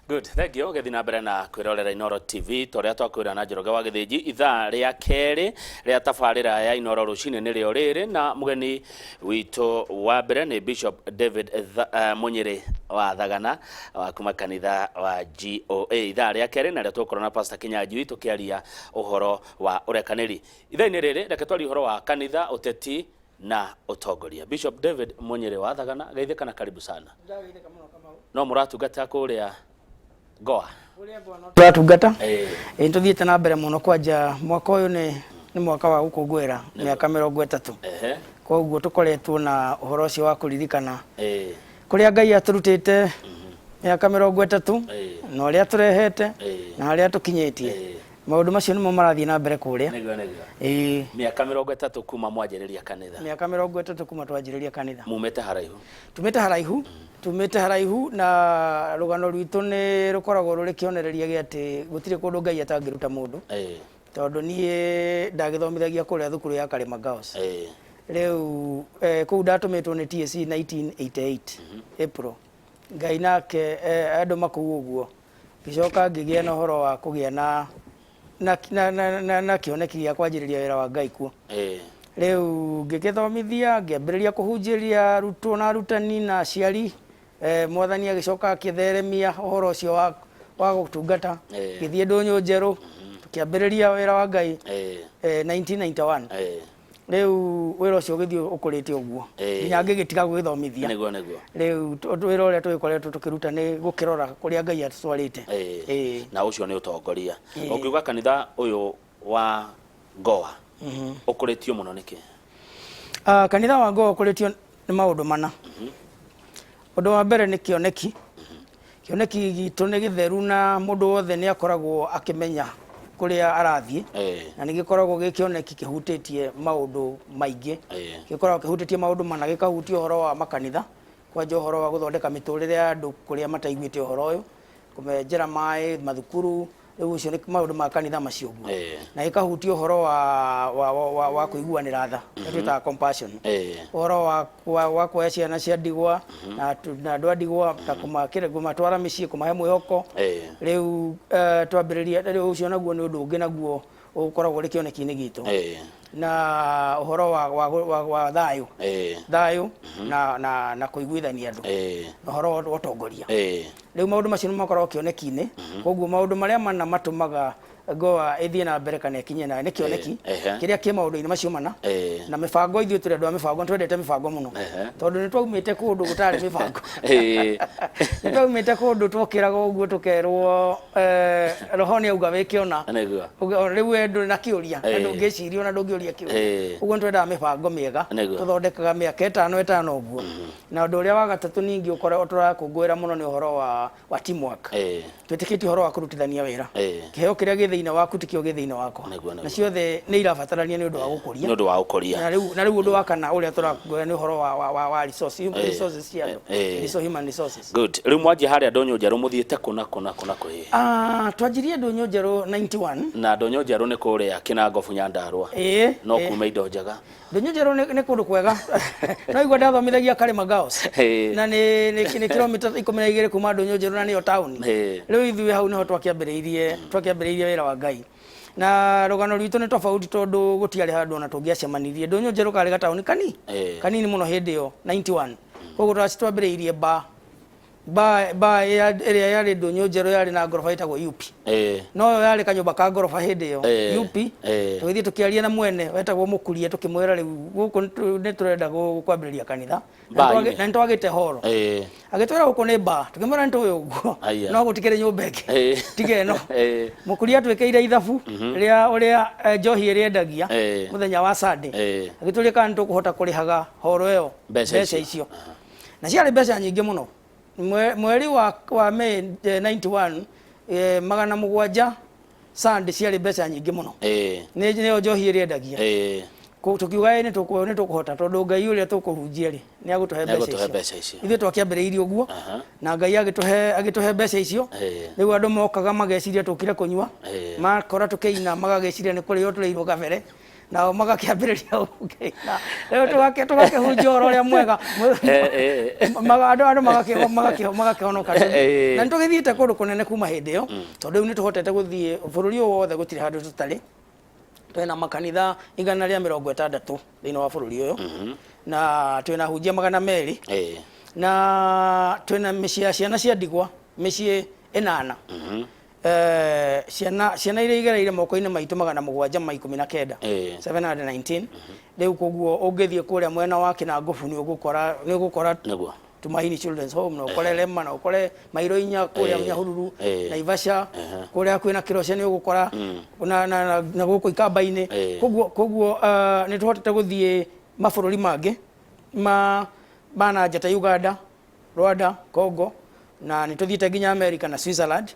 Good, thank you. Gĩthiĩ na mbere na kwĩrorera Inooro TV ta ũrĩa twakwĩra na Njoroge wa Gĩthĩnji. Ithaa rĩa kerĩ rĩa tabarĩra ya Inooro rũcinĩ nĩrĩo rĩrĩ, na mũgeni witũ wa mbere nĩ Bishop David Mũnyĩrĩ wa Thagana wa kuma kanitha wa GOA. Ithaa rĩa kerĩ narĩo tũgũkorwo na Pastor Kĩnyanjui tũkĩaria ũhoro wa ũrekanĩri. Ithaa-inĩ rĩrĩ reke twarie ũhoro wa kanitha, ũteti na ũtongoria. Bishop David Mũnyĩrĩ wa Thagana, geithĩka na karibu sana. Ndageithĩka mũno, Kamau. No mũratungata kũrĩa Goa? Tũratungata. Ĩĩ, tũthiĩte na mbere mũno. Kwanja mwaka ũyũ nĩ mwaka wa gũkũngũĩra mĩaka 30. Koguo tũkoretwo na ũhoro ũcio wa kũririkana kũrĩa Ngai atũrutĩte mĩaka 30 na ũrĩa tũrehete na harĩa tũkinyĩtie. Maũndũ macio nĩmo marathiĩ na mbere kũrĩa. Nĩguo. Ĩĩ. Mĩaka 30 kuma mwanjĩrĩria kanitha. Mĩaka 30 kuma twanjĩrĩria kanitha. Mumĩte haraihu. Tumĩte haraihu, tumĩte haraihu, na rũgano rwitũ nĩ rũkoragwo rũrĩ kĩonereria gĩa atĩ gũtirĩ kũndũ Ngai atangĩruta mũndũ. Tondũ niĩ ndagĩthomithagia kũrĩa thukuru ya Karĩma Girls. Rĩu kũu ndatũmĩtwo nĩ TSC 1988 April. Ngai nake andũ makũu ũguo, ngĩcoka ngĩgĩa na ũhoro wa kũgĩa na kĩoneki gĩa kwanjĩrĩria wĩra wa Ngai kuo. Rĩu ngĩgĩthomithia, ngĩambĩrĩria kũhunjĩria arutwo na arutani na aciari. Mwathani agĩcoka akĩtheremia ũhoro ũcio wa gũtungata. Ngĩthiĩ ndũnyũ njerũ, tũkĩambĩrĩria wĩra wa Ngai 1991. Rĩu wĩra ũcio ũgĩthiĩ ũkũrĩte ũguo nginya ngĩgĩtiga gũgĩthomithia. Nĩguo. Rĩu wĩra ũrĩa tũgĩkoretwo tũkĩruta nĩ gũkĩrora kũrĩa Ngai atũtwarĩte. Na ũcio nĩ ũtongoria. Ũngiuga kanitha ũyũ wa Goa ũkũrĩtio mũno nĩkĩ? Ah, kanitha wa Goa ũkũrĩtio nĩ maũndũ mana. Ũndũ wa mbere nĩ kĩoneki. Kĩoneki gitũ nĩ gĩtheru na mũndũ wothe nĩ akoragwo akĩmenya kũrĩa arathiĩ. Na nĩ gĩkoragwo gĩ kĩoneki kĩhutĩtie maũndũ maingĩ. Gĩkoragwo kĩhutĩtie maũndũ mana, gĩkahutia ũhoro wa makanitha, kwanja ũhoro wa gũthondeka mĩtũrĩre ya andũ kũrĩa mataiguĩte ũhoro ũyũ, kũmenjera maĩ, mathukuru, rĩu ũcio nĩ maũndũ ma kanitha macio ũguo. Na gĩkahutia ũhoro wa kũiguanĩra tha, mm twĩtaga compassion. Ũhoro wa kuoya ciana cia ndigwa na andũ a ndigwa na kũmatwara mĩciĩ, kũmahe mwĩhoko. Rĩu twambĩrĩria rĩu ũcio naguo nĩ ũndũ ũngĩ naguo ũkoragwo ũrĩ kĩoneki-inĩ gitũ. Na ũhoro wa thayũ, thayũ na kũiguithania andũ, na ũhoro wa ũtongoria. Rĩu maũndũ macio nĩ makoragwo kĩoneki-inĩ. Koguo maũndũ marĩa mana matũmaga Goa ĩthiĩ na mbere kana ĩkinye nayo nĩ kĩoneki kĩrĩa kĩ maũndũ-inĩ macio mana na mĩbango. Ithuĩ tũrĩ andũ a mĩbango, nĩ twendete mĩbango mũno tondũ nĩ twaumĩte kũndũ gũtarĩ mĩbango. Nĩ twaumĩte kũndũ twokĩraga ũguo tũkerwo roho nĩ auga wĩke ũna. Rĩu we ndũrĩ na kĩũria na ndũngĩciria ona ndũngĩũria kĩũria. Ũguo nĩ twendaga mĩbango mĩega, tũthondekaga mĩaka ĩtano ĩtano ũguo. Na ũndũ ũrĩa wa gatatũ ningĩ ũkoragwo tũrakũngũĩra mũno nĩ ũhoro wa teamwork. Twĩtĩkĩtie ũhoro wa kũrutithania wĩra. Kĩheo kĩrĩa gĩ thĩinĩ waku tikĩo gĩ thĩinĩ wakwa. Nĩguo. Na ciothe nĩ irabatarania nĩ ũndũ wa gũkũria. Nĩ ũndũ wa ũkũria. Na rĩu ũndũ wa kana ũrĩa tũrakũngũĩra nĩ ũhoro wa resource, human resources cia andũ. Resource, human resources. Good. Rĩu mwanjia harĩa ndũnyũ njerũ mũthiĩte kũ na kũ na kũ na kũ ĩ? Ah, twanjirie ndũnyũ njerũ 91. Na ndũnyũ njerũ nĩ kũrĩa Kĩnangobu, Nyandarua? Ĩĩ. No kuma indo njega. Ndũnyũ njerũ nĩ kũndũ kwega. No igua ndathomithagia Karĩma Girls. Na nĩ kilomita 12 kuma ndũnyũ njerũ na nĩyo taũni. Rĩu ithuĩ hau nĩho twakĩambĩrĩirie wĩra wa Ngai. Na rũgano rwitũ nĩ tofauti tondũ gũtiarĩ handũ ona tũngĩacemanirie. Ndũnyũ njerũ karĩ gataũni kanini mũno hĩndĩ ĩyo 91. Koguo twambĩrĩirie bar ĩrĩa yarĩ ndũnyũ njerũ yarĩ na ngoroba ĩtagwo UP. No yo yarĩ kanyũmba ka ngoroba hĩndĩ ĩyo. UP. Tũgĩthiĩ tũkĩaria na mwene wetagwo Mũkuria, tũkĩmwĩra rĩu gũkũ nĩ tũrenda kwambĩrĩria kanitha na Bar-inĩ. Na nĩ twagĩte horo. Agĩtwĩra gũkũ nĩ bar. Tũkĩmwĩra nĩ tũĩ ũguo no gũtikĩrĩ nyũmba ĩngĩ tiga ĩno. Mũkuria atwĩkĩire ithabu rĩa ũrĩa njohi ĩrĩa endagia mũthenya wa Sunday. Agĩtũria kana nĩ tũkũhota kũrĩhaga horo ĩyo Mbeca mbeca icio. Icio na ciarĩ mbeca nyingĩ mũno. Mweri wa May 91, 700 Sunday ciarĩ mbeca nyingĩ mũno. Nĩ nĩyo njohi ĩrĩa endagia. Tũkiuga ĩ nĩ tũkũhota tondũ Ngai ũrĩa tũkũhunjia rĩ nĩ agũtũhe mbeca Nĩagũtũhe icio. Mbeca icio. Ithuĩ twakĩambĩrĩirie ũguo na Ngai agĩtũhe mbeca icio. Rĩu andũ mokaga mageciria tũkire kũnyua, makora tũkĩina magagĩciria nĩ kũrĩo tũrĩirwo kabere. Nao magakĩambĩrĩria gũkĩina. Rĩu tũgakĩhunjia ũhoro ũrĩa mwega. Andũ magakĩhonoka. Na nĩ tũgĩthiĩte kũndũ kũnene kuma hĩndĩ ĩyo, tondũ rĩu nĩ tũhotete gũthiĩ bũrũri ũyũ wothe, gũtirĩ handũ tũtarĩ. Twĩna makanitha 160 thĩinĩ wa bũrũri ũyũ, na twĩna ahunjia 200, na twĩna mĩciĩ ya ciana cia ndigwa mĩciĩ 8. Ciana iria igereire moko-inĩ maitũ 719, 719 rĩu. Koguo ũngĩthiĩ kũrĩa mwena wa Kinangobu nĩ ũgũkora Tumaini Children's Home, na ũkore Lema, na ũkore Mairo Inya kũrĩa Nyahururu, Naivasha kũrĩa kwĩna Kĩrocia nĩ ũgũkora na gũkũ Ikamba-inĩ. Koguo nĩ tũhotete gũthiĩ mabũrũri mangĩ ma na nja ta Uganda, Rwanda, Congo, na nĩ tũthiĩte nginya America na Switzerland.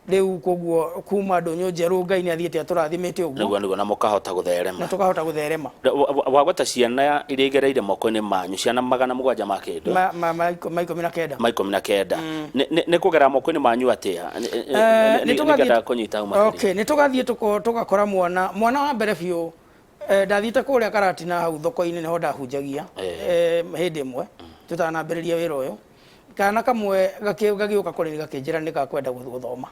Rĩu koguo kuma ndũnyũ njerũ Ngai nĩ athiĩte atũrathimĩte ũguo. Nĩguo, na mũkahota gũtherema. Na tũkahota gũtherema. Wagweta ciana iria igereire moko-inĩ manyu, ciana 700 ma kĩndũ. Ma 19. Ma 19. Nĩ kũgera moko-inĩ manyu atĩa? Nĩ Nĩngĩenda kũnyita hau makĩria. Okay, nĩ tũgathiĩ tũgakora mwana wa mbere biũ. Ndathiĩte kũrĩa Karatina hau thoko-inĩ nĩho ndahunjagia hĩndĩ ĩmwe tũtanambĩrĩria wĩra ũyũ. Kana kamwe gagĩũka kũrĩ niĩ gakĩnjĩra nĩ gakwenda gũthoma,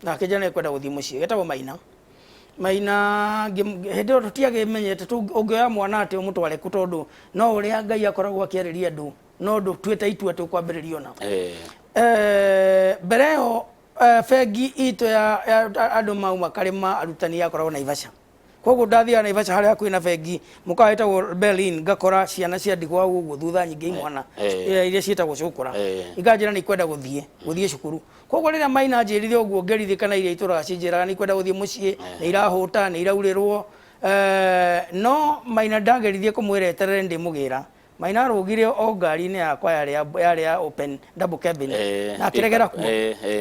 na gakĩnjĩra nĩ kwenda gũthiĩ mũciĩ. Getagwo Maina. Maina hĩndĩ ĩyo tũtiakĩmenyete ũngĩoya mwana atĩ ũmũtware kũ, tondũ no ũrĩa Ngai akoragwo akĩarĩria andũ, no ndũtuĩte itua atĩ ũkwambĩrĩria ona. Mbere ĩyo bengi itũ ya andũ mauma karĩma arutani yakoragwo Naivasha. Koguo ndathiaga Naivasha harĩa hakuhĩ na bengi, mũkawa wĩtagwo Berlin, ngakora ciana cia ndigwa hau ũguo thutha nyingĩ, imwana iria ciĩtagwo cũkũra, ikanjĩra nĩ ikwenda gũthiĩ cukuru. Koguo rĩrĩa Maina anjĩrire ũguo, ngĩririkana iria itũraga cinjĩraga nĩ ikwenda gũthiĩ mũciĩ, nĩ irahũta, nĩ iraurĩrwo. No Maina ndageririe kũmwĩra eterere ndĩmũgĩra. Maina arũgire o ngari-inĩ yakwa yarĩ ya open double cabin na akĩregera kuo.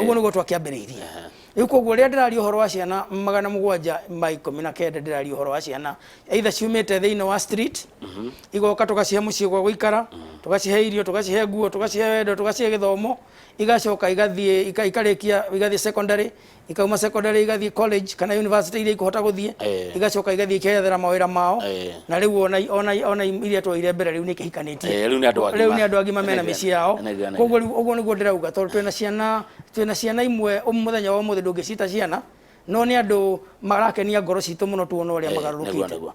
Ũguo nĩguo twakĩambĩrĩirie. Rĩu koguo rĩrĩa ndĩraria ũhoro wa ciana 719, ndĩraria ũhoro wa ciana either ciumĩte thĩinĩ wa street, igoka tũgacihe mũciĩ gwa gũikara, tũgacihe irio, tũgacihe nguo, tũgacihe wendo, tũgacihe gĩthomo, igacoka igathiĩ ikarĩkia, igathiĩ secondary, ikauma secondary igathiĩ college kana university iria ikũhota gũthiĩ, igacoka igathiĩ ikeyethera mawĩra mao. Na rĩu ona iria twoire mbere rĩu nĩ ikĩhikanĩtie. Rĩu nĩ andũ agima. Rĩu nĩ andũ agima mena mĩciĩ yao. Koguo rĩu ũguo nĩguo ndĩrauga, tondũ twĩna ciana imwe mũthenya wa ũmũthĩ ndũngĩcita ciana, no nĩ andũ marakenia ngoro citũ mũno tuona ũrĩa magarũrũkĩte. Nĩguo.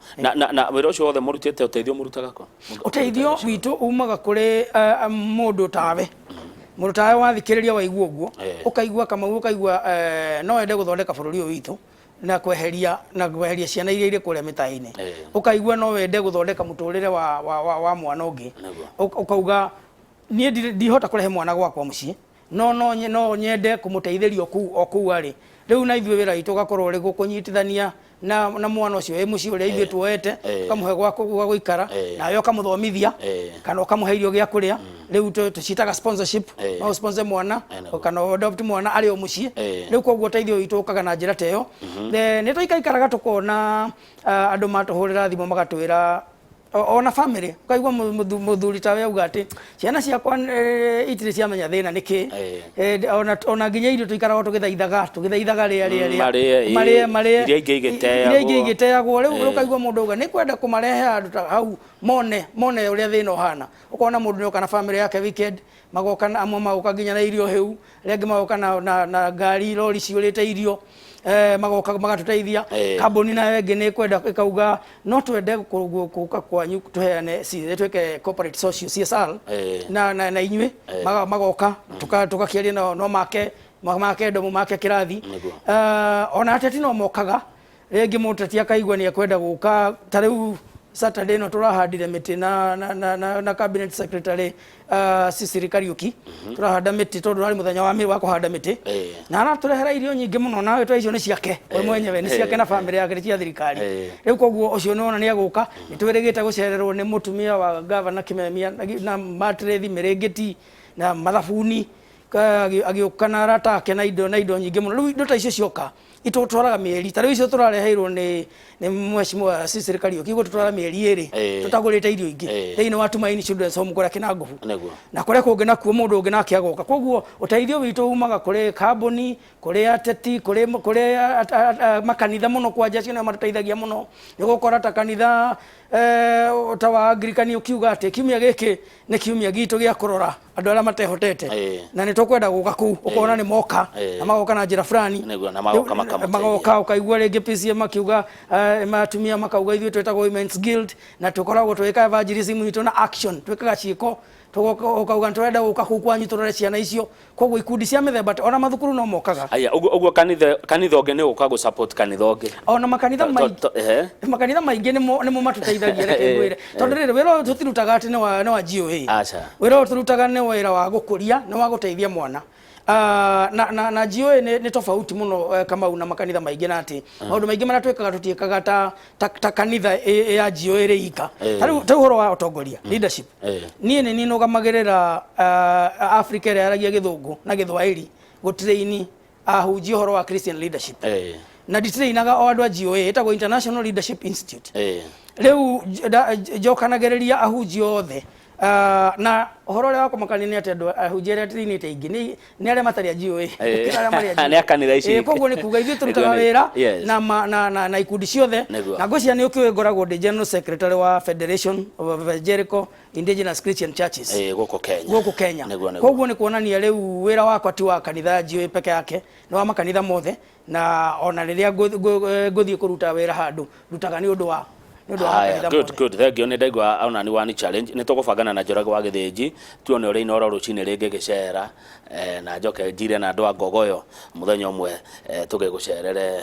Na wĩra ũcio wothe mũrutĩte, ũteithio mũrutaga kũ? Ũteithio witũ umaga kũrĩ mũndũ tawe, mũndũ tawe wathikĩrĩria waigua ũguo, ũkaigua Kamau, ũkaigua no wende gũthondeka bũrũri ũyũ witũ na kweheria ciana iria irĩ kũrĩa mĩtaĩ-inĩ, ũkaigua no wende gũthondeka mũtũrĩre wa mwana ũngĩ. Ũkauga niĩ ndihota kũrehe mwana gwakwa mũciĩ, no nyende kũmũteithĩria o kũu arĩ rĩu. Na ithuĩ wĩra witũ ũgakorwo ũrĩ gũkũnyitithania na mwana ũcio wĩ mũciĩ ũrĩa ithuĩ tuoete, ũkamũhe gwa gũikara, nawe ũkamũthomithia kana ũkamũhe irio gĩa kũrĩa. Rĩu tũciĩtaga sponsorship. No sponsor mwana kana adopt mwana arĩ o mũciĩ. Rĩu koguo ũteithio witũ ũkaga na njĩra ta ĩyo. Nĩ tũikaikaraga tũkona andũ matũhũrĩra thimũ magatwĩra ona family, ũkaigua mũthuri tawe auga atĩ ciana ciakwa itirĩ ciamenya thĩna nĩ kĩ. Ona nginya irio tũikaraga tũgĩthaithaga rĩa rĩa rĩa Marĩe, marĩe marĩe. Iria ingĩ igĩteagwo. Iria ingĩ igĩteagwo. Rĩu ũkaigua mũndũ auga nĩ kwenda kũmarehe handũ ta hau mone ũrĩa thĩna ũhana. Ũkona mũndũ nĩoka na family yake weekend, magoka na amwe magoka nginya na irio hĩu, arĩa angĩ magoka na ngari lori ciũrĩte irio, magoka magatũteithia. Kambuni nayo ĩngĩ nĩ ĩkwenda ĩkauga no twende gũka kwanyu tũheane twĩke corporate social CSR na inyuĩ. Magoka tũgakĩaria nao, no make ndomo make kĩrathi. Ona ateti no mokaga rĩngĩ, mũteti akaigua nĩ ekwenda gũka. Ta rĩu Saturday ĩno tũrahandire mĩtĩ na cabinet secretary Sicily Kariuki. Tũrahanda mĩtĩ tondũ harĩ mũthenya wa kũhanda mĩtĩ, na aratũrehera irio nyingĩ mũno, na twa icio nĩ ciake we mwenyewe, nĩ ciake na family yake, nĩ cia thirikari. Rĩu koguo ũcio nĩwona nĩ egũka. Nĩ twĩrĩgĩte gũcererwo nĩ mũtumia wa gavana Kimemia na matĩrĩthi, mĩrĩngĩti na mathabuni, agĩũka na arata ake na indo nyingĩ mũno. Rĩu indo ta icio cioka. Itũtwaraga mĩeri, ta rĩu icio tũrareheirwo nĩ mheshimiwa Cecil Kariũki, igũtũtwara mĩeri 2 tũtagũrĩte irio ingĩ thĩinĩ wa Tumaini Children's Home kũrĩa Kĩnangobu na kũrĩa kũngĩ nakuo mũndũ ũngĩ nake agoka. Koguo ũteithio witũ umaga kũrĩ kambuni, kũrĩ ateti, kũrĩ makanitha mũno, kwanja acio nĩo matũteithagia mũno. Nĩ gũkora ta kanitha ta wa Anglican ũkiuga atĩ kiumia gĩkĩ nĩ kiumia gitũ gĩa kũrora andũ arĩa matehotete na nĩ tũkwenda gũka kũu, ũkona nĩ moka na magoka na njĩra fulani. Nĩguo, na magoka makamũteithia. Magoka ũkaigua rĩngĩ PCM makiuga, atumia makauga ithuĩ twĩtagwo Women's Guild na tũkoragwo tũgĩka evangelism itũ na action, twĩkaga ciĩko. Tũgoka, ũkauga nĩ tũrenda gũka kũu kwanyu tũrore ciana icio. Koguo ikundi cia mĩthemba, ona mathukuru no mokaga. Aya, ũguo kanitha ũngĩ nĩ gũka gũ support kanitha ũngĩ. Ona makanitha maingĩ makanitha maingĩ nĩmo matũteithagia, reke ngwĩre, tondũ rĩrĩ, wĩra ũyũ tũtirutaga atĩ nĩ wa GOA. Aca. Wĩra ũyũ tũrutaga nĩ wĩra wa gũkũria, nĩ wa gũteithia mwana. Na GOA nĩ tofauti mũno, Kamau, na makanitha maingĩ, na atĩ maũndũ maingĩ marĩa twĩkaga tũtiĩkaga ta kanitha ya GOA ĩrĩ ika. Ta rĩu ta ũhoro wa ũtongoria, leadership, niĩ nĩ niĩ nũgamagĩrĩra Africa ĩrĩa yaragia Gĩthũngũ na Gĩthwaĩri gũtrain ahunjia ũhoro wa Christian leadership. Na nditrainaga o andũ a GOA, ĩtagwo International Leadership Institute. Rĩu njokanagĩrĩria ahunjia othe. Na ũhoro ũrĩa wa kũmakania nĩ atĩ andũ ahunjia arĩa trainĩte aingĩ nĩ arĩa matarĩ a GOA. Arĩa marĩ a GOA. Nĩ a kanitha ici ingĩ. Koguo nĩ kuga ithuĩ tũrutaga wĩra na ikundi ciothe. Na ngwĩciria nĩ ũkĩũĩ ngoragwo ndĩ general secretary wa Federation of Evangelical Indigenous Christian Churches gũkũ Kenya. Gũkũ Kenya. Nĩguo, nĩguo. Koguo nĩ kuonania rĩu wĩra wakwa ti wa kanitha ya GOA peke yake, nĩ wa makanitha mothe, na ona rĩrĩa ngũthiĩ kũruta wĩra handũ, ndutaga nĩ ũndũ wa Haya, makanitha good, mothe. Good. Thank you. Nĩ ndaigua ona ni wani challenge. Nĩ tũgũbangana na Njoroge wa Gĩthĩnji tuone ũrĩa Inooro rũcinĩ rĩngĩ gĩcera, na njoke njire na andũ a Ngogoyo mũthenya ũmwe, tũgĩgũcerere,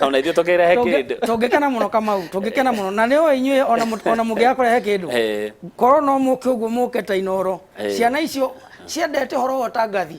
ona ithuĩ tũkĩrehe kĩndũ. Tũngĩkena mũno, Kamau, tũngĩkena mũno, na nĩ ũĩ inyuĩ ona mũngĩaga kũrehe kĩndũ, korwo no mũke ũguo, mũke ta Inooro, ciana icio ciendete ũhoro wa ũtangathi.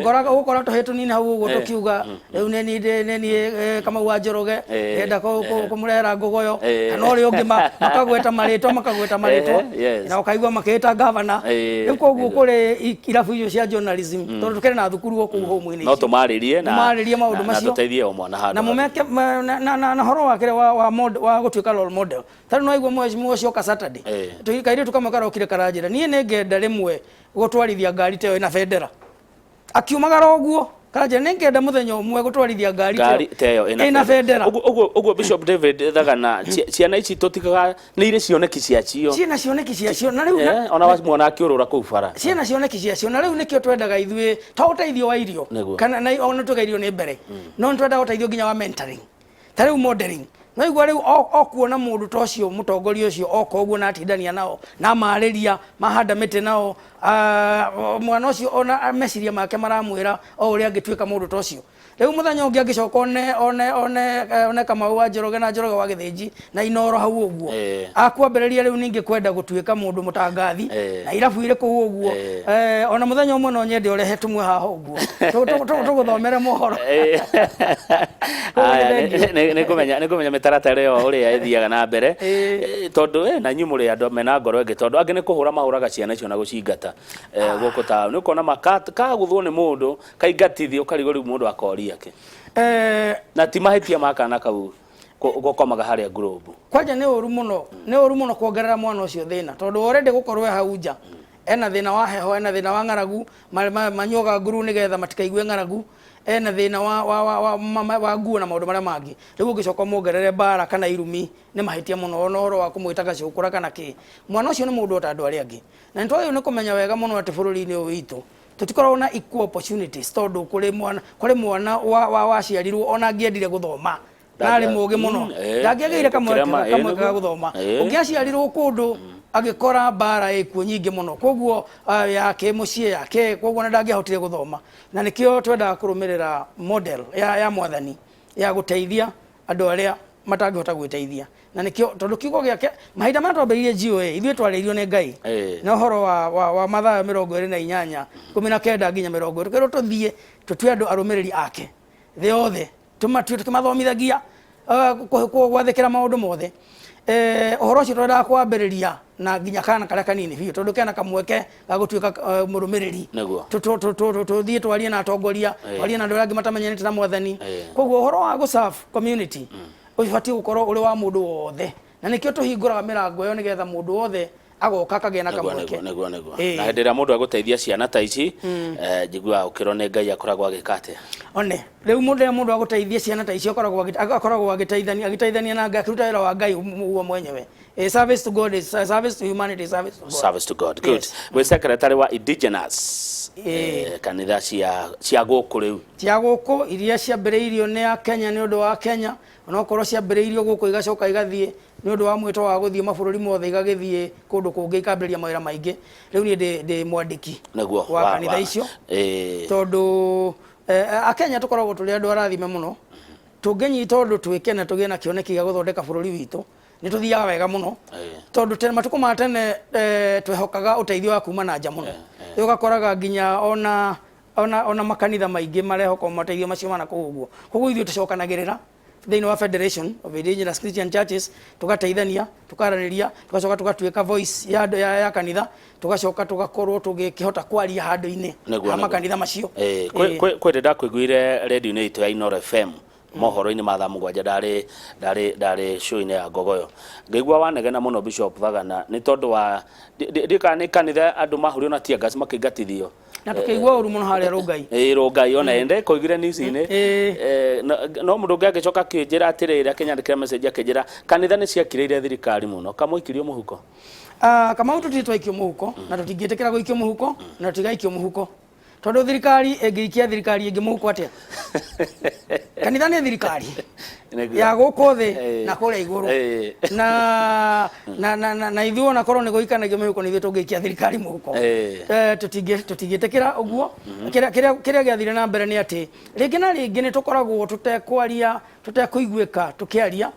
Ngoraga ũgũkora tũhĩ tũnini hau ũguo tũkiuga rĩu nĩ niĩ nĩ niĩ Kamau wa Njoroge, ndĩrenda kũmũrehera ngogoyo kana ũrĩa ũngĩ, makagweta marĩtwa, makagweta marĩtwa, na ũkaigua makĩĩta gavana. Rĩu koguo kũrĩ irabu icio cia journalism, tondũ tũkĩrĩ na thukuru o kũu home-inĩ no icio. Tũmarĩrie na Mũmarĩrie maũndũ na macio. Tũteithie o mwana handũ na handũ. Mũmeke na horo wa kĩrĩa wa gũtuĩka role model. Ta rĩu no waigua mheshimiwa ũcio oka Saturday, kairĩtu kamwe karokire karanjĩra, niĩ nĩ ngenda rĩmwe gũtwarithia ngari ta ĩyo ĩna bendera. Akiumagara ũguo karanjĩra, nĩ ngenda mũthenya ũmwe gũtwarithia ngari ta ngari ta ĩyo ĩna bendera. Ũguo Bishop David Thagana, ciana ici tũtigaga nĩ irĩ cioneki ciacio. Ciĩna cioneki ciacio, na rĩu Ona wamuona akĩũrũra kũu bara. Ciĩna cioneki ciacio, na rĩu nĩkĩo twendaga ithuĩ to ũteithio wa irio kana na ona tuge irio nĩ mbere, no nĩ twendaga ũteithio nginya wa mentoring, ta rĩu modeling. No igua rĩu o kuona mũndũ ta ũcio, mũtongoria ũcio oka ũguo na atindania nao na marĩria mahanda mĩtĩ nao, mwana ũcio ona meciria make maramwĩra o ũrĩa angĩtuĩka mũndũ ta ũcio. Rĩu mũthenya ũngĩ angĩcoka one Kamau wa Njoroge na Njoroge wa Gĩthĩnji na Inooro hau ũguo, akwambĩrĩria rĩu ningĩ kwenda gũtuĩka mũndũ mũtangathi na irabu irĩ kũu ũguo. Ona mũthenya ũmwe no nyende ũrehe tũmwe haha ũguo tũgũthomere mohoro. Koguo nĩ Aya, thengiũ. Nĩ ngũmenya mĩtaratara ĩyo ũrĩa ĩthiaga na mbere. Tondũ na inyuĩ mũrĩ andũ mena ngoro ĩngĩ, tondũ angĩ nĩ kũhũra mahũraga ciana icio na gũcingata gũkũ taũni, ũkona kagũthwo nĩ mũndũ kaingatithio, ũkarigwo rĩu mũndũ akoria kĩ, na ti mahĩtia ma kana kau gũkomaga harĩa ngurubu. Kwanja nĩ ũru mũno, nĩ ũru mũno kuongerera mwana ũcio thĩna, tondũ already gũkorwo e hau nja ena thĩna wa heho, ena thĩna wa ng'aragu, manyuaga nguru nĩgetha matikaigue ng'aragu, ena thĩna wa nguo na maũndũ marĩa mangĩ. Rĩu ũngĩcoka ũmuongerere mbara kana irumi, nĩ mahĩtia mũno. Ona ũhoro wa kũmwĩta gacũkũra kana kĩ, mwana ũcio nĩ mũndũ o ta andũ arĩa angĩ, na nĩ twagĩrĩirwo nĩ kũmenya wega mũno atĩ bũrũri-inĩ ũyũ witũ tũtikoragwo na equal opportunities, tondũ kũrĩ mwana wa waciarirwo ona angĩendire gũthoma na arĩ mũgĩ mũno, ndangĩagĩire kamweke kamweke ga gũthoma. Ũngĩ aciarirwo kũndũ agĩkora mbara ĩkuo nyingĩ mũno, koguo ya kĩmũciĩ yake, koguo ona ndangĩahotire gũthoma. Na nĩkĩo twendaga kũrũmĩrĩra model ya mwathani ya gũteithia andũ arĩa matangĩhota gwĩteithia, na nĩkĩo tondũ kiugo gĩake mahinda marĩa twambĩrĩirie GOA, ithuĩ twarĩirio nĩ Ngai na ũhoro wa Mathayo 28:19 nginya 20, tũkĩrwo tũthiĩ tũtue andũ arũmĩrĩri ake thĩ yothe, tũmatue tũkĩmathomithagia gwathĩkĩra maũndũ mothe. Ũhoro ũcio twendaga kwambĩrĩria na nginya kana karĩa kanini biũ, tondũ kena kamweke ga gũtuĩka mũrũmĩrĩri. Tũthiĩ twarie na atongoria, twarie na andũ arĩa angĩ matamenyanĩte na Mwathani. Koguo ũhoro wa gũ serve community ũbatiĩ gũkorwo ũrĩ wa mũndũ wothe, na nĩkĩo tũhingũraga mĩrango ĩyo nĩgetha mũndũ wothe agoka akagĩa na kamweke. Nĩguo, nĩguo. Na hĩndĩ ĩrĩa mũndũ agũteithia ciana ta ici, njiguaga ũkĩrwo nĩ Ngai akoragwo agĩka atĩa? One rĩu mũndũ rĩrĩa mũndũ agũteithia ciana ta icio, akoragwo agĩteithania na Ngai, akĩruta wĩra wa Ngai guo mwenyewe. Service to God is service to humanity is service to God. Service to God. Good. Wĩ secretary wa indigenous kanitha cia gũkũ rĩu. Cia gũkũ, iria ciambĩrĩirio nĩ a Kenya nĩ ũndũ wa Kenya, onokorwo ciambĩrĩirio gũkũ igacoka igathiĩ nĩ ũndũ wa mwĩto wa gũthiĩ mabũrũri mothe, igagĩthiĩ kũndũ kũngĩ, ikambĩrĩria mawĩra maingĩ. Rĩu niĩ ndĩ mwandĩki wa kanitha icio, tondũ Akenya tũkoragwo tũrĩ andũ arathime mũno. Tũngĩnyita ũndũ twĩke na tũgĩe na kĩoneki gĩa gũthondeka bũrũri witũ, nĩ tũthiaga wega mũno, tondũ tene, matukũ ma tene, twehokaga ũteithio wa kuma na nja mũno. Rĩu ũgakoraga nginya ona makanitha maingĩ marehoka mateithio macio mana kũu ũguo. Koguo ithuĩ tũcokanagĩrĩra thĩinĩ wa Federation of Indigenous Christian Churches, tũgateithania, tũkaranĩria, tũgacoka tũgatuĩka voice ya kanitha, tũgacoka tũgakorwo tũgĩkĩhota kwaria handũ-inĩ ha makanitha macio. Kwĩ ndakũiguire radio-inĩ itũ ya Inoro FM, mohoro-inĩ ma thaa 7, ndarĩ show-inĩ ya Ngogoyo, ngĩigua wanegena mũno, Bishop Thagana, nĩ tondũ wa ndikana nĩ kanitha andũ mahurio na tear gas makĩingatithio. Na tũkĩigua ũru mũno harĩa Rũngai. Ĩĩ, Rũngai, ona ende koigire news-inĩ. No mũndũ ũngĩ agĩcoka akĩnjĩra atĩrĩrĩ, akĩnyandĩkĩra message akĩnjĩra kanitha nĩ ciakirĩire thirikari mũno, kamũikirio mũhuko. Ah, Kamau, tũtirĩ twaikio mũhuko, na tũtingĩtĩkĩra gũikio mũhuko, na tũtigaikio mũhuko, tondũ thirikari ĩngĩikia thirikari ĩngĩ mũhuko atĩa? Kanitha nĩ thirikari ya gũkũ thĩ na kũrĩa igũrũ. Na ithuĩ ona korwo nĩ gũikanagio mĩhuko, nĩ ithuĩ tũngĩikia thirikari mũhuko. Tũtingĩtĩkĩra ũguo. Kĩrĩa gĩathire na mbere nĩ atĩ rĩngĩ na rĩngĩ nĩ tũkoragwo tũtekwaria, tũtekũiguĩka tũkĩaria.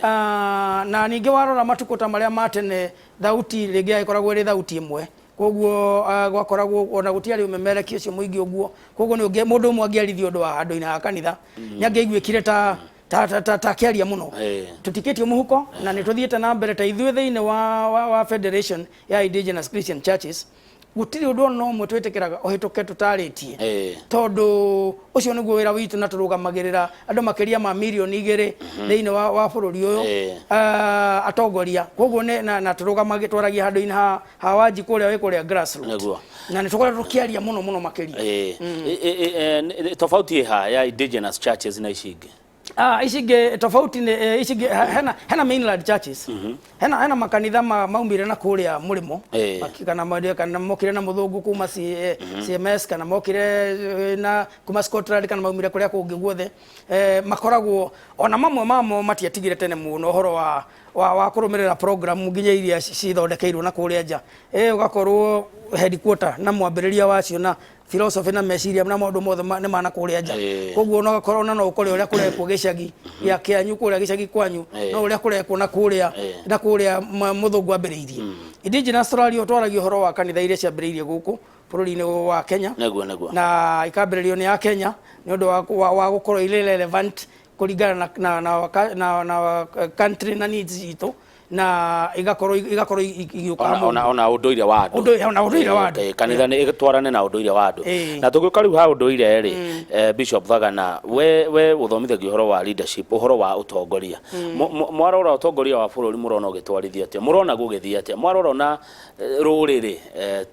Ah, na ningĩ warora matukũ ta marĩa ma tene, thauti rĩngĩ yagĩkoragwo ĩrĩ thauti ĩmwe, koguo gwakoragwo ona gũtiarĩ ũmemerekia ũcio mũingĩ ũguo. Koguo nĩ mũndũ ũmwe angĩarithia ũndũ wa handũ-inĩ ha kanitha, nĩ angĩaiguĩkire ta akĩaria mũno. Tũtikĩtio mũhuko, na nĩ tũthiĩte na mbere ta ithuĩ thĩinĩ wa Federation ya Indigenous Christian Churches. Gũtirĩ ũndũ ona ũmwe twĩtĩkĩraga ũhĩtũke tũtarĩtie, tondũ ũcio nĩguo wĩra witũ, na tũrũgamagĩrĩra andũ makĩria ma mirioni 2 thĩinĩ wa bũrũri ũyũ. Atongoria koguo na tũrũgamagĩ twaragia handũ-inĩ ha Wanji kũrĩa wĩ kũrĩa grassroots. Na nĩ tũkoretwo tũkĩaria mũno mũno makĩria. Tofauti ĩha ya indigenous churches na ici ingĩ? Ah, ici ingĩ tofauti nĩ ici ingĩ hena mainland churches, hena makanitha maumire na kũrĩa mũrĩmo. Kana mokire na mũthũngũ kuma CMS, kana mokire na kuma Scotland, kana maumire kũrĩa kũngĩ guothe. Makoragwo ona mamwe mamo matiatigire tene mũno ũhoro wa kũrũmĩrĩra program nginya iria cithondekeirwo na kũrĩa nja. Ũgakorwo headquarter na mwambĩrĩria wacio na philosophy na meciria na maũndũ mothe nĩ mana kũrĩa nja. Koguo no gakorwo na no ũkore ũrĩa kũrekwo gĩcagi gĩa kĩanyu, kũrĩa gĩcagi kwanyu, no ũrĩa kũrekwo na kũrĩa mũthũngũ ambĩrĩirie. Indigenous twaragia ũhoro wa kanitha iria ciambĩrĩirie gũkũ bũrũri-inĩ wa Kenya, nĩguo nĩguo na ikambĩrĩrio nĩ a Kenya nĩ ũndũ wa gũkorwo irĩ relevant kũringana na country na needs itũ, na igakorwo igĩũka hamwe. Ona ũndũire wa andũ. Ona ũndũire wa andũ. Kanitha nĩ ĩtwarane na ũndũire wa andũ. Na tũgĩũka rĩu ha ũndũire rĩ, Bishop Thagana, we ũthomithagia ũhoro wa leadership, ũhoro wa ũtongoria. Mwarora ũtongoria wa bũrũri, mũrona ũgĩtwarithio atĩa? Mũrona gũgĩthiĩ atĩa? Mwarora ona rũrĩrĩ,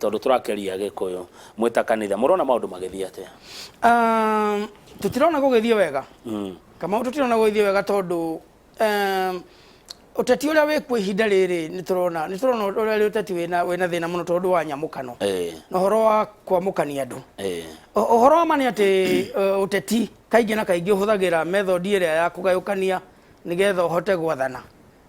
tondũ tũrakĩaria Gĩkũyũ, mwĩta kanitha mũrona maũndũ magĩthiĩ atĩa? Tũtirona gũgĩthiĩ wega. Kamau, tũtirona gũgĩthiĩ wega, tondũ ũteti ũrĩa wĩkuo ihinda rĩrĩ, nĩ tũrona ũrĩa rĩ ũteti wĩna thĩna mũno, tondũ wa nyamũkano na ũhoro wa kwamũkania andũ. Ũhoro wa ma nĩ atĩ ũteti kaingĩ na kaingĩ ũhũthagĩra method ĩrĩa ya kũgayũkania nĩgetha ũhote gwathana.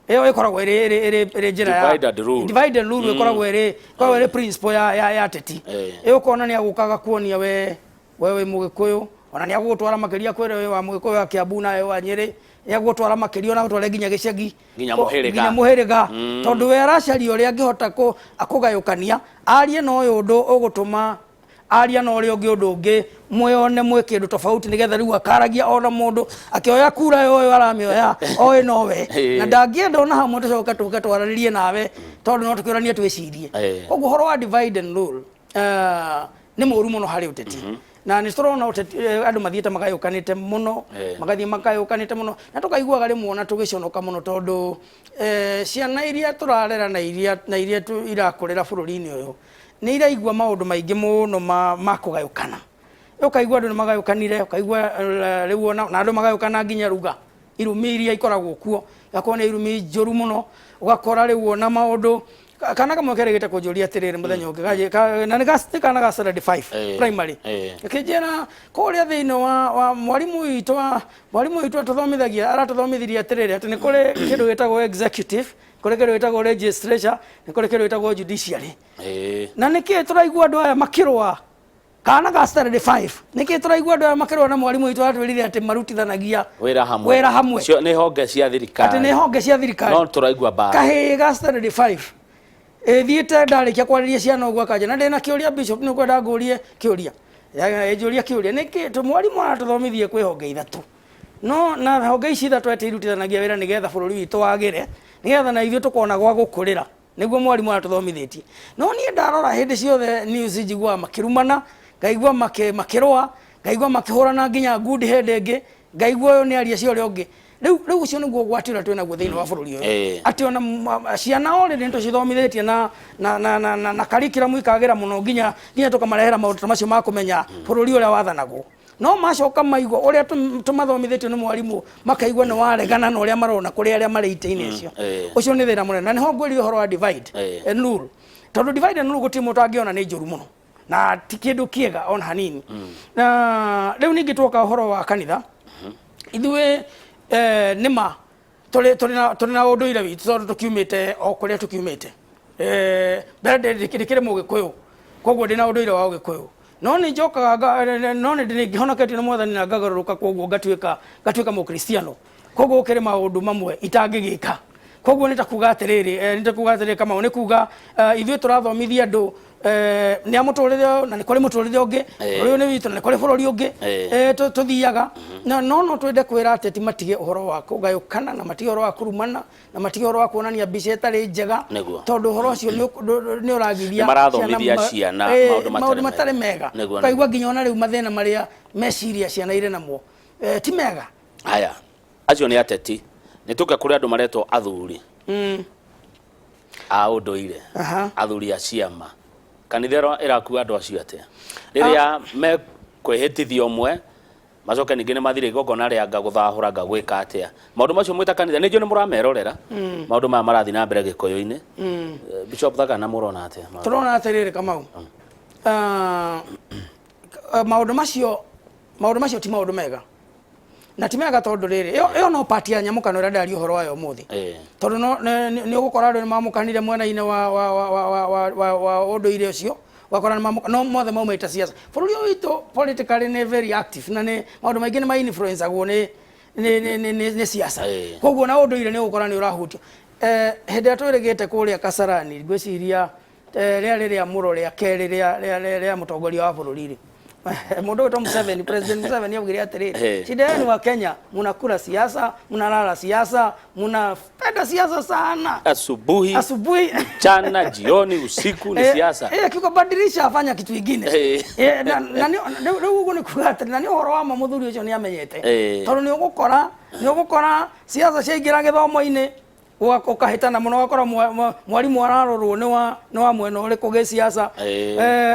Ĩyo ĩkoragwo ĩrĩ njĩra ya Divide and rule. Divide and rule ĩkoragwo ĩrĩ principle ya ateti. Ĩyo ũkona nĩ agũkaga kuonia we wĩ Mũgĩkũyũ, ona nĩ agũgũtwara makĩria kwĩre wĩ wa Mũgĩkũyũ wa Kĩambu nawe wa Nyĩrĩ, nĩ agũgũtwara makĩria ona agũtware nginya gĩcagi. Nginya mũhĩrĩga. Nginya mũhĩrĩga, tondũ we aracaria ũrĩa angĩhota akũgayũkania, arie na ũyũ ũndũ ũgũtũma Aria na ũrĩa ũngĩ ũndũ ũngĩ, mwĩone mwĩ kĩndũ tofauti, nĩgetha rĩu akaragia ona mũndũ akĩoya kura yoyo aramĩoya oĩ nowe, na ndangĩenda ona hamwe tũcoke tũke twaranĩrie nawe, tondũ no tũkĩũranie twĩcirie. Koguo ũhoro wa divide and rule nĩ mũru mũno harĩ ũteti, na nĩ tũrona ũteti, andũ mathiĩte magayũkanĩte mũno, magathiĩ magayũkanĩte mũno, na tũkaiguaga rĩmwe ona tũgĩconoka mũno, tondũ ciana iria tũrarera na iria irakũrĩra bũrũri-inĩ ũyũ nĩ iraigua maũndũ maingĩ mũno ma kũgayũkana. Ũkaigua andũ nĩ magayũkanire, ũkaigua rĩu ona na andũ magayũkana nginya ruga irumi iria ikoragwo kuo igakorwo nĩ irumi njũru mũno. Ũgakora rĩu ona maũndũ kana kamwe kerĩgĩte kũnjũria atĩrĩrĩ mũthenya ũngĩ, na nĩ kana ga standard 5 primary, akĩnjĩra kũrĩa thĩinĩ wa mwarimũ witũ atũthomithagia, aratũthomithirie atĩrĩrĩ, atĩ nĩ kũrĩ kĩndũ gĩtagwo executive, kũrĩ kĩndũ gĩtagwo legislature, nĩ kũrĩ kĩndũ gĩtagwo judiciary. Na nĩkĩ tũraigua andũ aya makĩrũa? Kana ga standard 5, nĩkĩ tũraigua andũ aya makĩrũa na mwarimũ witũ aratwĩrire atĩ marutithanagia wĩra hamwe? Wĩra hamwe. Cio nĩ honge cia thirikari. Atĩ nĩ honge cia thirikari. No tũraigua mbara. Kahĩĩ ga standard 5 ĩthiĩte ndarĩkia kwarĩria ciana ũguo akanja na ndĩna kĩũria, "Bishop, nĩ ũkwenda ngũrie kĩũria?" Ĩnjũria kĩũria, nĩkĩ mwarimũ aratũthomithie kwĩ honge ithatũ, no na honge ici ithatũ atĩ irutithanagia wĩra nĩgetha bũrũri witũ wagĩre, nĩgetha na ithuĩ tũkona gwa gũkũrĩra, nĩguo mwarimũ aratũthomithĩtie. No niĩ ndarora hĩndĩ ciothe news njiguaga makĩrumana, ngaigua makĩrũa, ngaigua makĩhũrana nginya ngundi hĩndĩ ĩngĩ, ngaigua ũyũ nĩ aria cia ũrĩa ũngĩ. Rĩu ũcio nĩguo ũgwati ũrĩa twĩ naguo thĩinĩ wa bũrũri ũyũ, atĩ ona ciana already nĩ tũcithomithĩtie na curriculum ikagĩra mũno, nginya tũkamarehera maũndũ ta macio ma kũmenya bũrũri ũrĩa wathanagwo, no macoka maigua ũrĩa tũmathomithĩtio nĩ mwarimũ, makaigua nĩ waregana na ũrĩa marona kũrĩ arĩa marĩ itĩ-inĩ icio. Ũcio nĩ thĩna mũnene, na nĩho ngwĩrire ũhoro wa divide and rule, tondũ divide and rule gũtirĩ mũndũ angĩona nĩ njũru mũno na ti kĩndũ kĩega ona hanini. Na rĩu ningĩ twoka ũhoro wa kanitha, ithuĩ nĩ ma tũrĩ na ũndũire witũ, tondũ tũkiumĩte o kũrĩa tũkiumĩte. Mbere ndĩkĩrĩ mũgĩkũyũ, koguo ndĩna ũndũire wa ũgĩkũyũ, no nĩ njokaga no nĩ ngĩhonoketio nĩ Mwathani na ngagarũrũka, koguo ngatuĩka mũkristiano, koguo gũkĩrĩ maũndũ mamwe itangĩgĩka. Koguo nĩ ta kuga atĩrĩrĩ, Kamau, nĩ kuga ithuĩ tũrathomithia andũ nĩ a mũtũrĩre ũyũ na nĩ kũrĩ mũtũrĩre ũngĩ. Bũrũri ũyũ nĩ witũ na nĩ kũrĩ bũrũri ũngĩ tũthiaga na no twende kwĩra ateti matige ũhoro wa kũgayũkana, na matige ũhoro wa kũrumana, na matige ũhoro wa kuonania mbica ĩtarĩ njega, tondũ ũhoro ũcio nĩ ũragithia Nĩ marathomithia ciana maũndũ matarĩ maũndũ matarĩ mega. Ũkaigua nginya ona rĩu mathĩna marĩa meciria ciana irĩ namo ti mega. Haya, acio nĩ ateti. Nĩ tũke kũrĩ andũ maretwo athuri a ũndũire, athuri a ciama. Kanitha ĩrakua andũ acio atĩa rĩrĩa mekwĩhĩtithia ũmwe, macoke ningĩ nĩ mathire igongona rĩa nga gũthahũra nga gwĩka atĩa? Maũndũ macio mwĩta kanitha nĩ njũĩ nĩ mũramerorera maũndũ maya marathiĩ na mbere gĩkũyũ-inĩ. Bishop Thagana, mũrona atĩa? Tũrona atĩrĩrĩ, Kamau, maũndũ macio ti maũndũ mega, na ti mega tondũ rĩrĩ, ĩyo no part ya nyamũkano ĩrĩa ndaria ũhoro wayo ũmũthĩ, tondũ no nĩ ũgũkora andũ nĩ mamũkanire mwena-inĩ wa ũndũire ũcio, ũgakora nĩ no mothe maumĩte siasa. Bũrũri ũyũ witũ politically nĩ very active, na nĩ maũndũ maingĩ nĩ ma-influence-agwo nĩ siasa. Koguo na ũndũire nĩ ũgũkora nĩ ũrahutio. Hĩndĩ ĩrĩa twĩrĩgĩte kũrĩa Kasarani, ngwĩciria rĩarĩ rĩamũro rĩa kerĩ rĩa mũtongoria wa bũrũri rĩ, mũndũ wĩtwo Museveni, President Museveni augire atĩrĩrĩ, "Shida yenu wa Kenya, mnakula siasa, mnalala siasa, mnapenda siasa sana." Asubuhi, asubuhi, mchana, jioni, usiku ni siasa. Akikubadilisha afanya kitu ingine. Na rĩu ũguo nĩ kuga atĩ na nĩ ũhoro wa ma, mũthuri ũcio nĩ amenyete, tondũ nĩ ũgũkora siasa ciaingĩra gĩthomo-inĩ, ũkahĩtana mũno, ũgakora mwarimũ ararorwo nĩ wa mwena ũrĩkũ gĩciaca.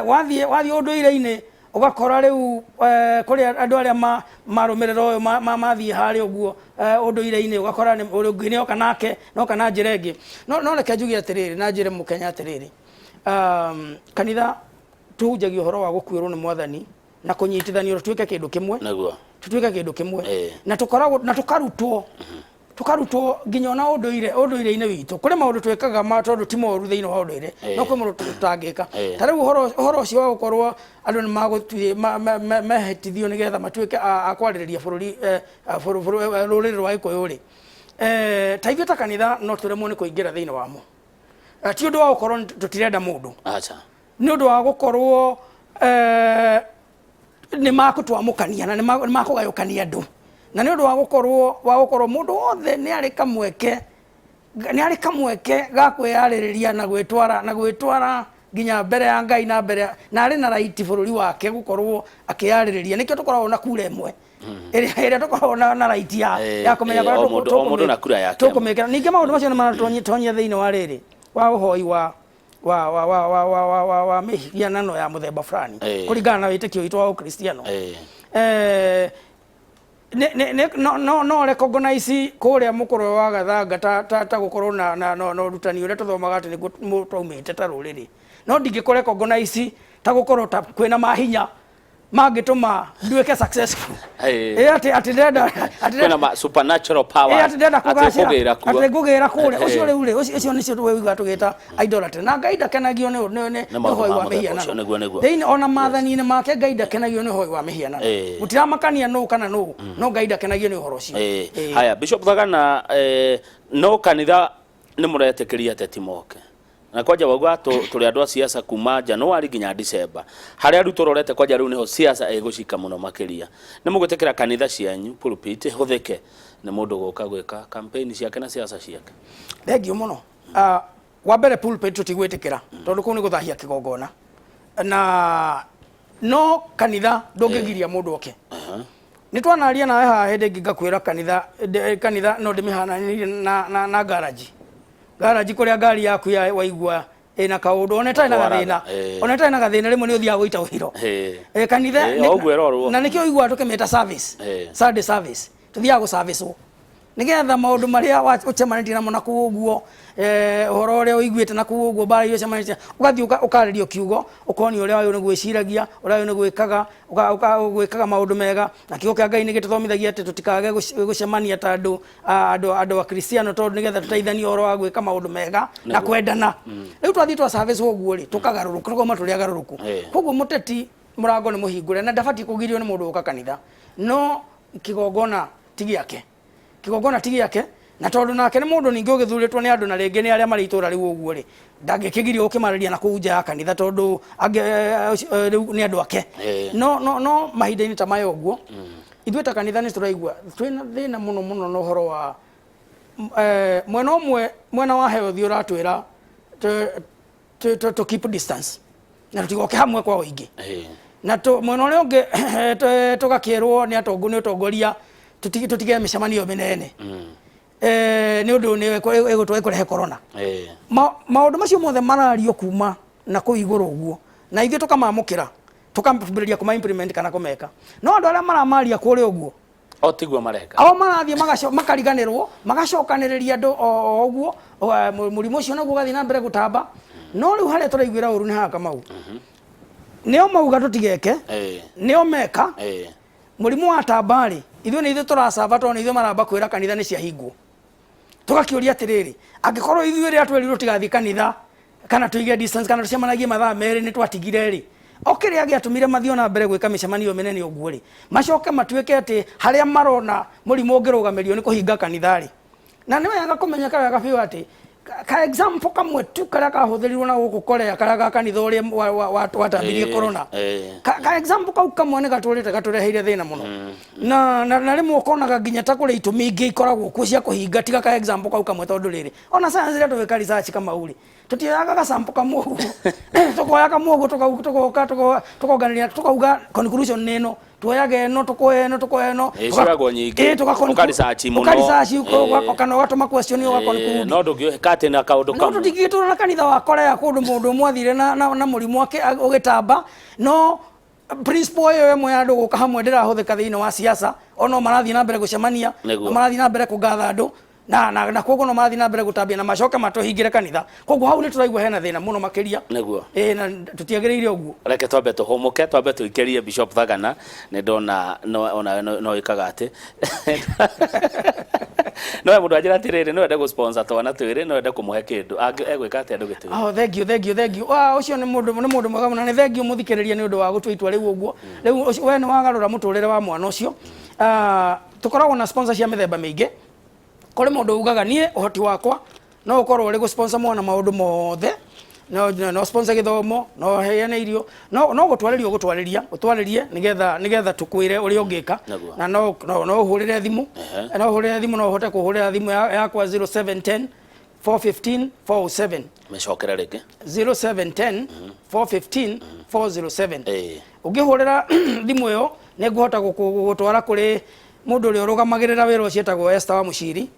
Wathiĩ ũndũire-inĩ, ũgakora rĩu kũrĩ andũ arĩa marũmĩrĩra ũyũ mathiĩ harĩa ũguo ũndũire-inĩ, ũgakora ũrĩa ũngĩ nĩoka nake noka na njĩra ĩngĩ. No reke njuge atĩrĩrĩ, na njĩre mũkenya atĩrĩrĩ, kanitha tũhunjagia ũhoro wa gũkuĩrwo nĩ Mwathani na kũnyitithanio tũtuĩke kĩndũ kĩmwe, tũtuĩke kĩndũ kĩmwe, na tũkoragwo na tũkarutwo nginya ona ũndũire-inĩ witũ kũrĩ maũndũ twĩkaga ma tondũ ti moru thĩinĩ wa ũndũire, no kwĩ maũndũ tũtangĩka. Ta rĩu ũhoro ũcio wa gũkorwo andũ nĩ magũtuĩ mehĩtithio nĩgetha matuĩke a kwarĩrĩria bũrũri, rũrĩrĩ rwa Gĩkũyũ rĩ, ta ithuĩ ta kanitha no tũremwo nĩ kũingĩra thĩinĩ wamo. Ti ũndũ wa gũkorwo tũtirenda mũndũ, Acha. Nĩ ũndũ wa gũkorwo Nĩ makũtwamũkania na nĩ makũgayũkania andũ, na nĩ ũndũ wa gũkorwo mũndũ wothe nĩ arĩ kamweke ga kwĩyarĩrĩria na gwĩtwara nginya mbere ya Ngai na mbere na arĩ na right bũrũri wake gũkorwo akĩyarĩrĩria. Nĩkĩo tũkoragwo na kura ĩmwe ĩrĩa tũkoragwo na right ya ya kũmenya kũrĩa o mũndũ na kura yake. Tũkũmĩkĩra. Ningĩ maũndũ macio nĩ maratonyia thĩinĩ wa rĩrĩ wa ũhoi wa mĩhianano ya mũthemba fulani kũringana na wĩtĩkio witũ wa Ũkristiano. No recognize kũrĩa mũkũrwe wa Gathanga ta gũkorwo na ũrutani ũrĩa tũthomaga atĩ nĩguo twaumĩte ta rũrĩrĩ, no ndingĩkũ recognize ta gũkorwo ta kwĩna mahinya mangĩtũma nduĩke successful. Atĩ ndĩrenda atĩ Kwĩna ma supernatural power. Atĩ ndĩrenda atĩ kũgacĩra ũkũgĩra kuo. Atĩ ngũgĩra kũrĩa ũcio. Rĩu rĩ, ũcio nĩcio tũiguaga tũgĩta idolatry, na Ngai ndakenagio nĩ Nĩ maũndũ ũhoi ma wa mũthemba ũcio, mĩhianano. Nĩguo. Thĩinĩ ona maathani-inĩ make Ngai ndakenagio nĩ ũhoi wa mĩhianano. Gũtiramakania nũ kana nũ, no Ngai ndakenagio nĩ ũhoro ũcio. Haya, Bishop Thagana, no kanitha nĩ mũretĩkĩria ateti moke na kwanja wauga tũrĩ andũ a siasa kuma Januari nginya December, harĩa rĩu tũrorete kwanja rĩu nĩho siasa ĩgũcika mũno makĩria. Nĩ mũgwĩtĩkĩra kanitha cianyu pulpit hũthĩke nĩ mũndũ gũka gwĩka campaign ciake na siasa ciake? Thengiũ mũno. Ah, wa mbere, pulpit tũtigwĩtĩkĩra tondũ kũu nĩ gũthahia kĩgongona, na no kanitha ndũngĩgiria mũndũ oke. Nĩ twanaria nawe haha hĩndĩ ĩngĩ ngakwĩra kanitha no ndĩmĩhananĩrie na garaji kũrĩa ngari yaku ya waigua ĩna kaũndũ ona ĩtarĩ na Kwarara, gathĩna, ona ĩtarĩ na gathĩna, rĩmwe nĩ ũthiaga gũita ũhiro. Kanitha O ũguo ĩrorwo. Na nĩkĩo ũiguaga tũkĩmĩta service, Sunday service, tũthiaga gũservicewo nĩgetha maũndũ marĩa ũcemanĩtie namo na kũu ũguo, ũhoro ũrĩa ũiguĩte na kũu ũguo, mbara iria ũcemanĩtie, ũgathiĩ ũkarĩrio kiugo, ũkonio ũrĩa wagĩrĩirwo nĩ gwĩciragia, ũrĩa wagĩrĩirwo nĩ gwĩkaga, gwĩkaga maũndũ mega. Na kiugo kĩa Ngai nĩ gĩtũthomithagia atĩ tũtikage gũcemania ta andũ a Kristiano, tondũ nĩgetha tũteithanie ũhoro wa gwĩka maũndũ mega na kwendana. Rĩu twathiĩ twa service ũguo rĩ, tũkagarũrũka, tũkauma tũrĩ agarũrũku. Koguo mũteti mũrango nĩ mũhingũre na ndabatiĩ kũgirio nĩ mũndũ gũka kanitha, no kĩgongona ti gĩake, kĩgongona ti gĩake. Na tondũ nake nĩ mũndũ ningĩ ũgĩthurĩtwo nĩ andũ na rĩngĩ nĩ arĩa marĩ itũra rĩu ũguo rĩ, ndangĩkĩgirio gũkĩmarĩria na kũu nja ya kanitha, tondũ angĩ rĩu nĩ andũ ake. No mahinda-inĩ ta maya ũguo, ithuĩ ta kanitha nĩ tũraigua twĩna thĩna mũno mũno na ũhoro wa mwena ũmwe, mwena wa health ũratwĩra to keep distance na tũtigoke hamwe kwa ũingĩ, na mwena ũrĩa ũngĩ tũgakĩrwo nĩ ũtongoria tũtige mĩcemanio mĩnene nĩ ũndũ nĩ ĩgũtũ ĩkũrehe corona. Maũndũ macio mothe marario kuma na kũu igũrũ ũguo, na ithuĩ tũkamamũkĩra, tũkambĩrĩria kũma implement kana kũmeka, no andũ arĩa maramaria kũrĩa ũguo O tiguo mareka. Ao marathiĩ makariganĩrwo, magacokanĩrĩria andũ o ũguo, mũrimũ ũcio naguo ũgathiĩ na mbere gũtamba. No rĩu harĩa tũraiguĩra ũru nĩ haha, Kamau, nĩo mauga tũtigeke, nĩo meka. Mũrimũ wa tamba rĩ, ithuĩ nĩ ithuĩ tũracaba, tondũ nĩ ithuĩ maramba kwĩra kanitha nĩ ciahingwo. Tũgakĩũria atĩrĩrĩ, angĩkorwo ithuĩ rĩrĩa twerirwo tũtigathiĩ kanitha kana tũige distance kana tũcemanagie mathaa 2 nĩ twatigire rĩ, o kĩrĩa gĩatũmire mathiĩ ona mbere gwĩka mĩcemanio mĩnene ũguo rĩ, macoke matuĩke atĩ harĩa marona mũrimũ ũngĩrũgamĩrio nĩ kũhinga kanitha rĩ? Na nĩ wega kũmenyeka wega biũ atĩ ka example kamwe tu karĩa kahũthĩrirwo na gũkũ Korea, karĩa ga kanitha ũrĩa watambirie corona, ka example kau kamwe nĩ gatũrĩte gatũreheire thĩna mũno, na rĩmwe ũkonaga nginya ta kũrĩ itũmi ingĩ ikoragwo kuo cia kũhinga tiga ka example kau kamwe, tondũ rĩrĩ, ona science rĩrĩa tũgĩka research, Kamau rĩ, tũtioyaga gasample kamwe ũguo, tũkoya kamwe ũguo, tũgoka tũkonganĩria, tũkauga conclusion nĩ ĩno. Tuoyaga ĩno, tukoya ĩno, tukoya ĩno. Cioyagwo nyingĩ. Ũka research mũno. Ũka research kana ũgatũma question, ũga conclude. No ndũngĩũhĩka atĩ na kaũndũ no kamwe. Tũtingĩtũra na kanitha wa Korea kũndũ mũndũ ũmwe athire na mũrimũ ũgĩtamba, no principle ĩyo ĩmwe ya andũ gũka hamwe ndĩrahũthĩka thĩinĩ wa siasa. O no marathiĩ na mbere gũcemania, no marathiĩ na mbere kũngatha andũ, na koguo no marathiĩ na mbere gũtambia na macoke matũhingĩre kanitha. Koguo hau nĩ tũraigua hena thĩna mũno makĩria. Ĩĩ, na tũtiagĩrĩire ũguo. Reke twambe tũhũmũke, twambe tũikĩrie Bishop Thagana. Nĩ ndona no onawe no wĩkaga atĩ no we mũndũ anjĩra atĩrĩrĩ, no ende gũ-sponsor twana twĩrĩ, no ende kũmũhe kĩndũ. Egwĩka atĩa ndũgĩtwĩre? Oh, thank you, thank you, thank you. Ah, ũcio nĩ mũndũ mwega mũno. Nĩ thank you mũthikĩrĩria nĩ ũndũ wa gũtua itua rĩu ũguo. Rĩu we nĩ wagarũra mũtũrĩre wa mwana ũcio. Ah, tũkoragwo na sponsor cia mĩthemba mĩingĩ. Kũrĩ mũndũ ugaga niĩ ũhoti wakwa no ũkorwo ũrĩ gũ-sponsor mwana maũndũ mothe. No no, no sponsor gĩthomo, no heane irio, no no gũtwarĩria ũgũtwarĩria, ũtwarĩrie nĩgetha nĩgetha tũkwĩre ũrĩa ũngĩka. Naguo. Na no no no ũhũrĩre thimũ. Ehe. No ũhũrĩre thimũ, no ũhote kũhũrĩra thimũ yakwa 0710 415 407. Mĩcokere rĩngĩ. 0710 415 407. Ũngĩhũrĩra thimũ ĩyo nĩ ngũhota gũtwara kũrĩ mũndũ ũrĩa ũrũgamagĩrĩra wĩra ũcio etagwo Esther wa Mũciri,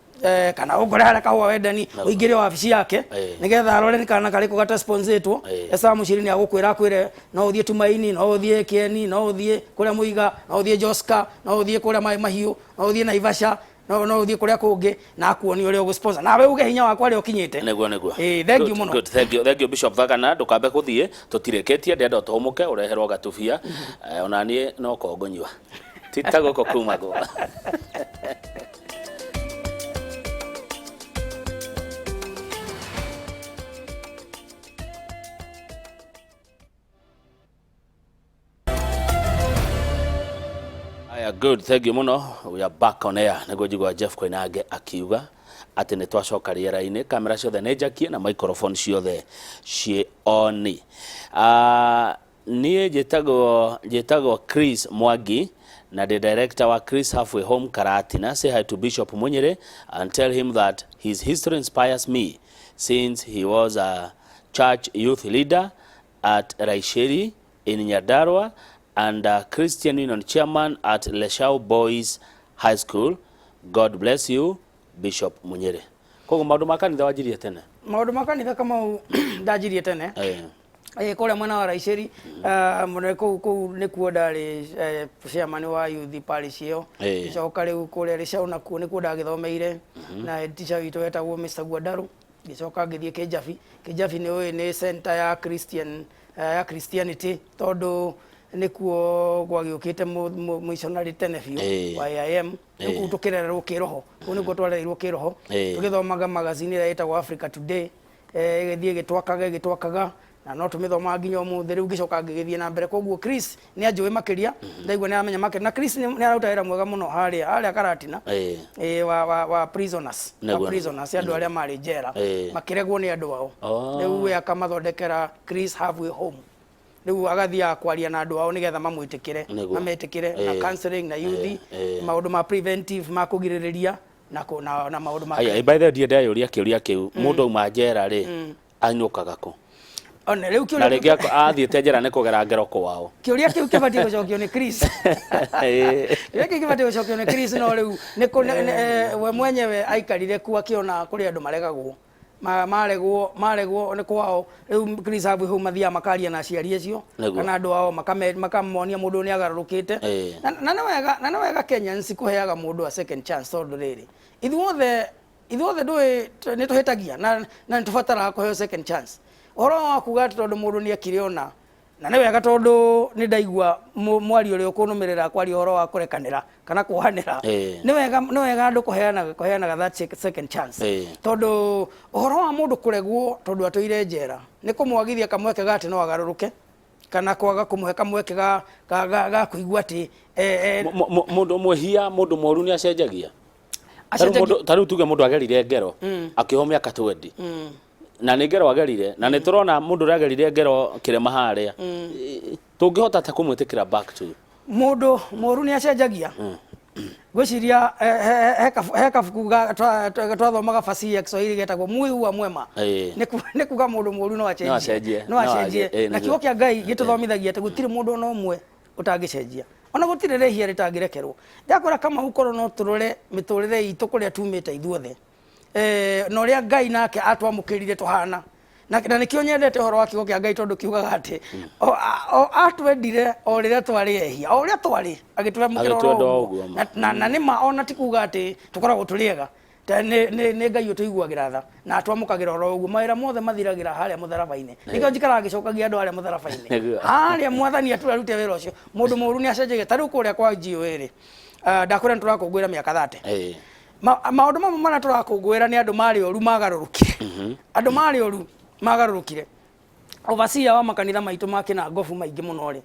kana ũngore harĩa Kahũa Wendani, ũingĩre wabici yake nĩgetha arore nĩ kana karĩkũ gatasponsetwo. Esther wa Mũciri nĩ agũkwĩra, akwĩre no ũthiĩ Tumaini, no ũthiĩ Kieni, no ũthiĩ kũrĩa Mũiga, no ũthiĩ Joska, no ũthiĩ kũrĩa Maĩ Mahiũ, no ũthiĩ Naivasha, no no ũthiĩ kũrĩa kũngĩ, na akuonie ũrĩa ũgũsponsor nawe uge hinya wakwa ũrĩa ũkinyĩte. Nĩguo, nĩguo. Ĩĩ, thank you Good, mũno. Good, thank you, thank you Bishop Thagana. Ndũkambe gũthiĩ, tũtirĩkĩtie, ndĩrenda ũtũhũmũke ũreherwo gatubia. Ona niĩ no ko ngũnyua ti ta gũkũ kumagwo. Aya, good, thank you muno. We are back on air. Nĩguo njigua Jeff Koinange akiuga atĩ nĩ twacoka rĩera-inĩ, kamera ciothe nĩ njakie na microphone ciothe ciĩ on. Niĩ njĩtagwo Chris Mwangi na the director wa Chris Halfway Home Karatina. Say hi to Bishop Munyere and tell him that his history inspires me since he was a church youth leader at Raisheri in Nyandarua and a Christian Union chairman at Leshau Boys High School. God bless you, Bishop Munyere. Koguo maũndũ ma kanitha wanjirie tene? Maũndũ ma kanitha Kamau ndanjirie tene. Kũrĩa mwena wa Raiceri, mũno kũu nĩkuo ndarĩ chairman wa youth parish ĩyo. Ngĩcoka rĩu kũrĩa Leshau nakuo nĩkuo ndagĩthomeire na head teacher witũ etagwo Mr. Guandaru. Ngĩcoka ngĩthiĩ Kĩnjabi. Kĩnjabi nĩ ũĩ nĩ center ya Christian, ya Christianity, tondũ nĩkuo gwagĩũkĩte missionary tene biũ wa AIM. Rĩu kũu tũkĩrererwo kĩroho, kũu nĩkuo twarereirwo kĩroho. Tũgĩthomaga magazine ĩrĩa ĩtagwo Africa Today, ĩgĩthiĩ ĩgĩtwakaga ĩgĩtwakaga, na no tũmĩthomaga nginya ũmũthĩ. Rĩu ngĩcoka ngĩgĩthiĩ na mbere, koguo Chris nĩ anjũĩ makĩria, ndaigua nĩ aramenya makĩria, na Chris nĩ araruta wĩra mwega mũno harĩa Karatina. Wa prisoners, wa prisoners, andũ arĩa marĩ njera makĩregwo nĩ andũ ao. Rĩu we akamathondekera Chris Halfway Home. Rĩu agathiaga kwaria na andũ ao nĩgetha mamwĩtĩkĩre, mametĩkĩre na counseling na youth, maũndũ ma preventive ma kũgirĩrĩria na na maũndũ ma Haya, by the way, ndiĩ ndeyũria kĩũria kĩu, mũndũ auma njera rĩ, ainũkaga kũ? One, rĩu Na kĩũria rĩngĩ athiĩte njera nĩ kũgera ngero kwao. Kĩũria kĩu kĩbatiĩ gũcokio nĩ Chris. Kĩũria kĩu kĩbatiĩ gũcokio nĩ Chris, no rĩu nĩ kũ- nĩ- nĩ- we mwenyewe aikarire kuo akĩona kũrĩ andũ maregagwo. Maregwo nĩ kwao. Rĩu Chris Halfway Home mathiaga makaria na aciari acio kana andũ ao, makamonia mũndũ nĩ agarũrũkĩte. Na nĩ wega Kenyans kũheaga mũndũ a second chance, tondũ rĩrĩ ithuothe ndũĩ nĩ tũhĩtagia na nĩ tũbataraga kũheo second chance. Ũhoro wa kuga atĩ tondũ mũndũ nĩ ekire ũna, na nĩ wega tondũ nĩ ndaigua mwario ũrĩa ũkũnũmĩrĩra kwaria ũhoro wa kũrekanĩra kana kuohanĩra. Nĩ wega andũ kũheanaga that second chance. Tondũ ũhoro wa mũndũ kũregwo tondũ atũire njera nĩ kũmwagithia kamweke ga atĩ no agarũrũke, kana kwaga kũmũhe kamweke ga kũigua atĩ, Mũndũ mwĩhia, mũndũ mũru nĩ acenjagia? Acenjagia. Ta rĩu tuge mũndũ agerire ngero akĩohwo mĩaka 20, na nĩ ngero agerire, na nĩ tũrona mũndũ ũrĩa agerire ngero kĩrĩma harĩa, tũngĩhota ta kũmwĩtĩkĩra back to Mũndũ mũru nĩ acenjagia. Ngwĩciria he kabuku twathomaga fasihi ya Kiswahili getagwo Mwi wa Mwema. Nĩ kuga mũndũ mũru no acenjie. No acenjie. No acenjie. No acenjie. Na kiugo kĩa Ngai gĩtũthomithagia atĩ gũtirĩ mũndũ ona ũmwe ũtangĩcenjia, ona gũtirĩ rĩhia rĩtangĩrekerwo. Ndakora Kamau, korwo no tũrore mĩtũrĩre itũ kũrĩa tumĩte ithuothe, na ũrĩa Ngai nake atwamũkĩrire tũhana, na nĩkĩo nyendete ũhoro wa kiugo kĩa Ngai, tondũ kiugaga atĩ o atwendire o rĩrĩa twarĩ ehia, o ũrĩa twarĩ agĩtwamũkĩra oro Agĩtwenda o ũguo. ũguo. Na nĩ ma ona ti kuga atĩ tũkoragwo tũrĩ ega. Ta nĩ Ngai ũtũiguagĩra tha na atwamũkagĩra oro ũguo. Mawĩra mothe mathiragĩra harĩa mũtharaba-inĩ. Nĩkĩo njikaraga ngĩcokagia andũ harĩa mũtharaba-inĩ. Harĩa mwathani atũrarute wĩra ũcio. Mũndũ mũru nĩ acenjagia. Ta rĩu kũrĩa kwa GOA rĩ, ndakwĩra nĩ tũrakũngũĩra mĩaka 30. Maũndũ mamwe marĩa tũrakũngũĩra nĩ andũ marĩ oru magarũrũkire. Andũ marĩ oru magarũrũkire. Overseer wa makanitha maitũ ma Kĩnangobu maingĩ mũno rĩ,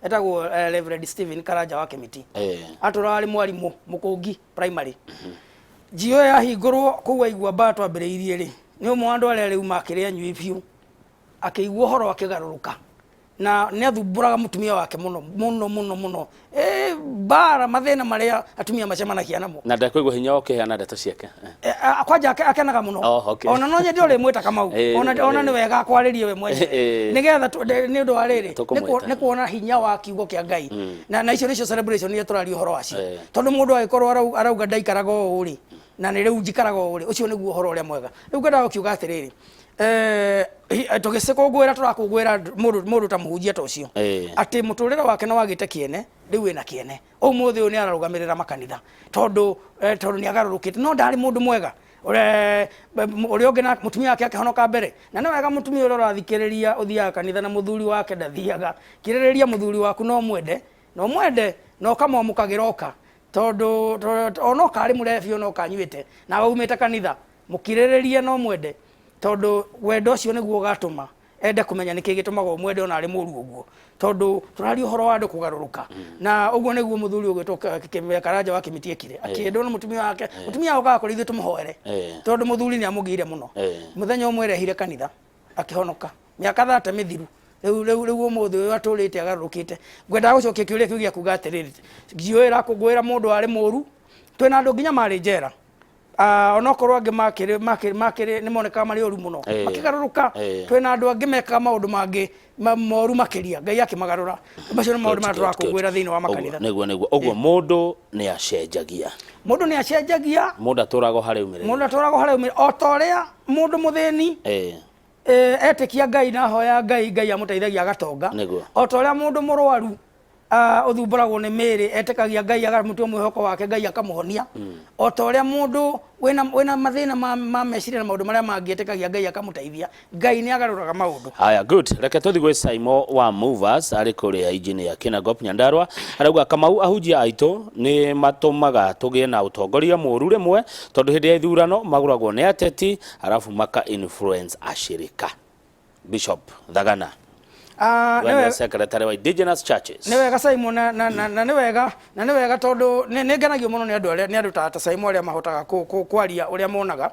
etagwo Reverend Stephen Karanja wa Kĩmiti. Atũraga arĩ mwarimũ mũkũngi primary. GOA yahingũrwo kũu aigua mbaa twambĩrĩirie rĩ, nĩ ũmwe wa andũ arĩa rĩu makĩrĩ anyui biũ. Akĩigua ũhoro akĩgarũrũka na nĩ athumbũraga mũtumia wake mũno mũno mũno mũno. Mbara mathĩna marĩa atumia macemanagia namo. Na ndakũigua hinya ũkĩheana ndeto ciake. Kwanja akenaga mũno. Oh, okay. Ona no nyende ũrĩmwĩta Kamau. Ona nĩ wega akwarĩrie we mwenyewe, nĩgetha nĩ ũndũ wa rĩrĩ, Tũkũmwĩta. Nĩ kuona hinya wa kiugo kĩa Ngai, na icio nĩcio celebration iria tũraria ũhoro wacio, tondũ mũndũ agĩkorwo arauga ndaikaraga ũũ rĩ, na nĩ rĩu njikaraga ũũ rĩ, ũcio nĩguo ũhoro ũrĩa mwega. Rĩu ngwendaga gũkiuga atĩrĩrĩ, tũgĩcikũngũĩra, tũrakũngũĩra mũndũ ta mũhunjia ta ũcio, atĩ mũtũrĩre wake nĩ wagĩte kĩene, rĩu wĩna kĩene. Ũmũthĩ ũyũ nĩ ararũgamĩrĩra makanitha, tondũ nĩ agarũrũkĩte, no ndarĩ mũndũ mwega. Ũrĩa ũngĩ na mũtumia wake akĩhonoka mbere. Na nĩ wega mũtumia ũrĩa ũrathikĩrĩria ũthiaga kanitha na mũthuri wake ndathiaga, kirĩrĩria mũthuri waku, no mwende, no mwende na ũkamwamũkagĩra oka, tondũ ona oka arĩ mũrebi, ona oka anyuĩte na aumĩte kanitha, mũkirĩrĩrie no mwende, tondũ wendo ũcio nĩguo ũgatũma ende kũmenya nĩkĩ gĩtũmaga ũmwende ona arĩ mũru ũguo, tondũ tũraria ũhoro wa andũ kũgarũrũka. Na ũguo nĩguo mũthuri ũgwĩtwo Karanja wa Kĩmiti ekire, akĩendwo nĩ mũtumia wake. Mũtumia okaga kũrĩ ithuĩ tũmũhoere, tondũ mũthuri nĩ amũgĩire mũno. Mũthenya ũmwe erehire kanitha, akĩhonoka mĩaka 30 mĩthiru. Rĩu ũmũthĩ ũyũ atũrĩte agarũrũkĩte. Ngwendaga gũcokia kĩũria kĩu gĩa kuga atĩrĩrĩ, GOA ĩrakũngũĩra mũndũ warĩ mũru. Twĩna andũ nginya marĩ njera. Onokorwo angĩ makĩrĩ nĩ monekaga marĩ oru mũno, makĩgarũrũka. Twĩna andũ angĩ mekaga maũndũ mangĩ moru makĩria, Ngai akĩmagarũra. Macio nĩ maũndũ marĩa tũrakũngũĩra thĩinĩ wa makanitha. Nĩguo ũguo, mũndũ nĩ acenjagia. Mũndũ nĩ acenjagia. Mũndũ atũraga o harĩa aumĩrĩire. Mũndũ atũraga harĩa aumĩrĩire, o ta ũrĩa mũndũ mũthĩni etĩkia Ngai na ahoya Ngai, Ngai amũteithagia agatonga. O ta ũrĩa mũndũ mũrwaru ũthumbũragwo nĩ mĩĩrĩ etĩkagia Ngai, agamũtua mwĩhoko wake, Ngai akamũhonia. O ta ũrĩa mũndũ wĩna mathĩna ma meciria na maũndũ marĩa mangĩ etĩkagia Ngai akamũteithia. Ngai nĩ agarũraga maũndũ. Haya, good. Reke tũthiĩ gwĩ Saimo wa Movers arĩ kũrĩa engineer Kinangop Nyandarua. Arauga, Kamau, ahunjia aitũ nĩ matũmaga tũgĩe na ũtongoria mũũru rĩmwe, tondũ hĩndĩ ya ithurano magũragwo nĩ ateti arabu maka influence ashirika. Bishop Thagana. We nĩwe secretary wa Indigenous Churches. Nĩ wega Simon, na nĩ wega, na nĩ wega, tondũ nĩ ngenagio mũno nĩ andũ arĩa, nĩ andũ ta Simon arĩa mahotaga kwaria ũrĩa monaga.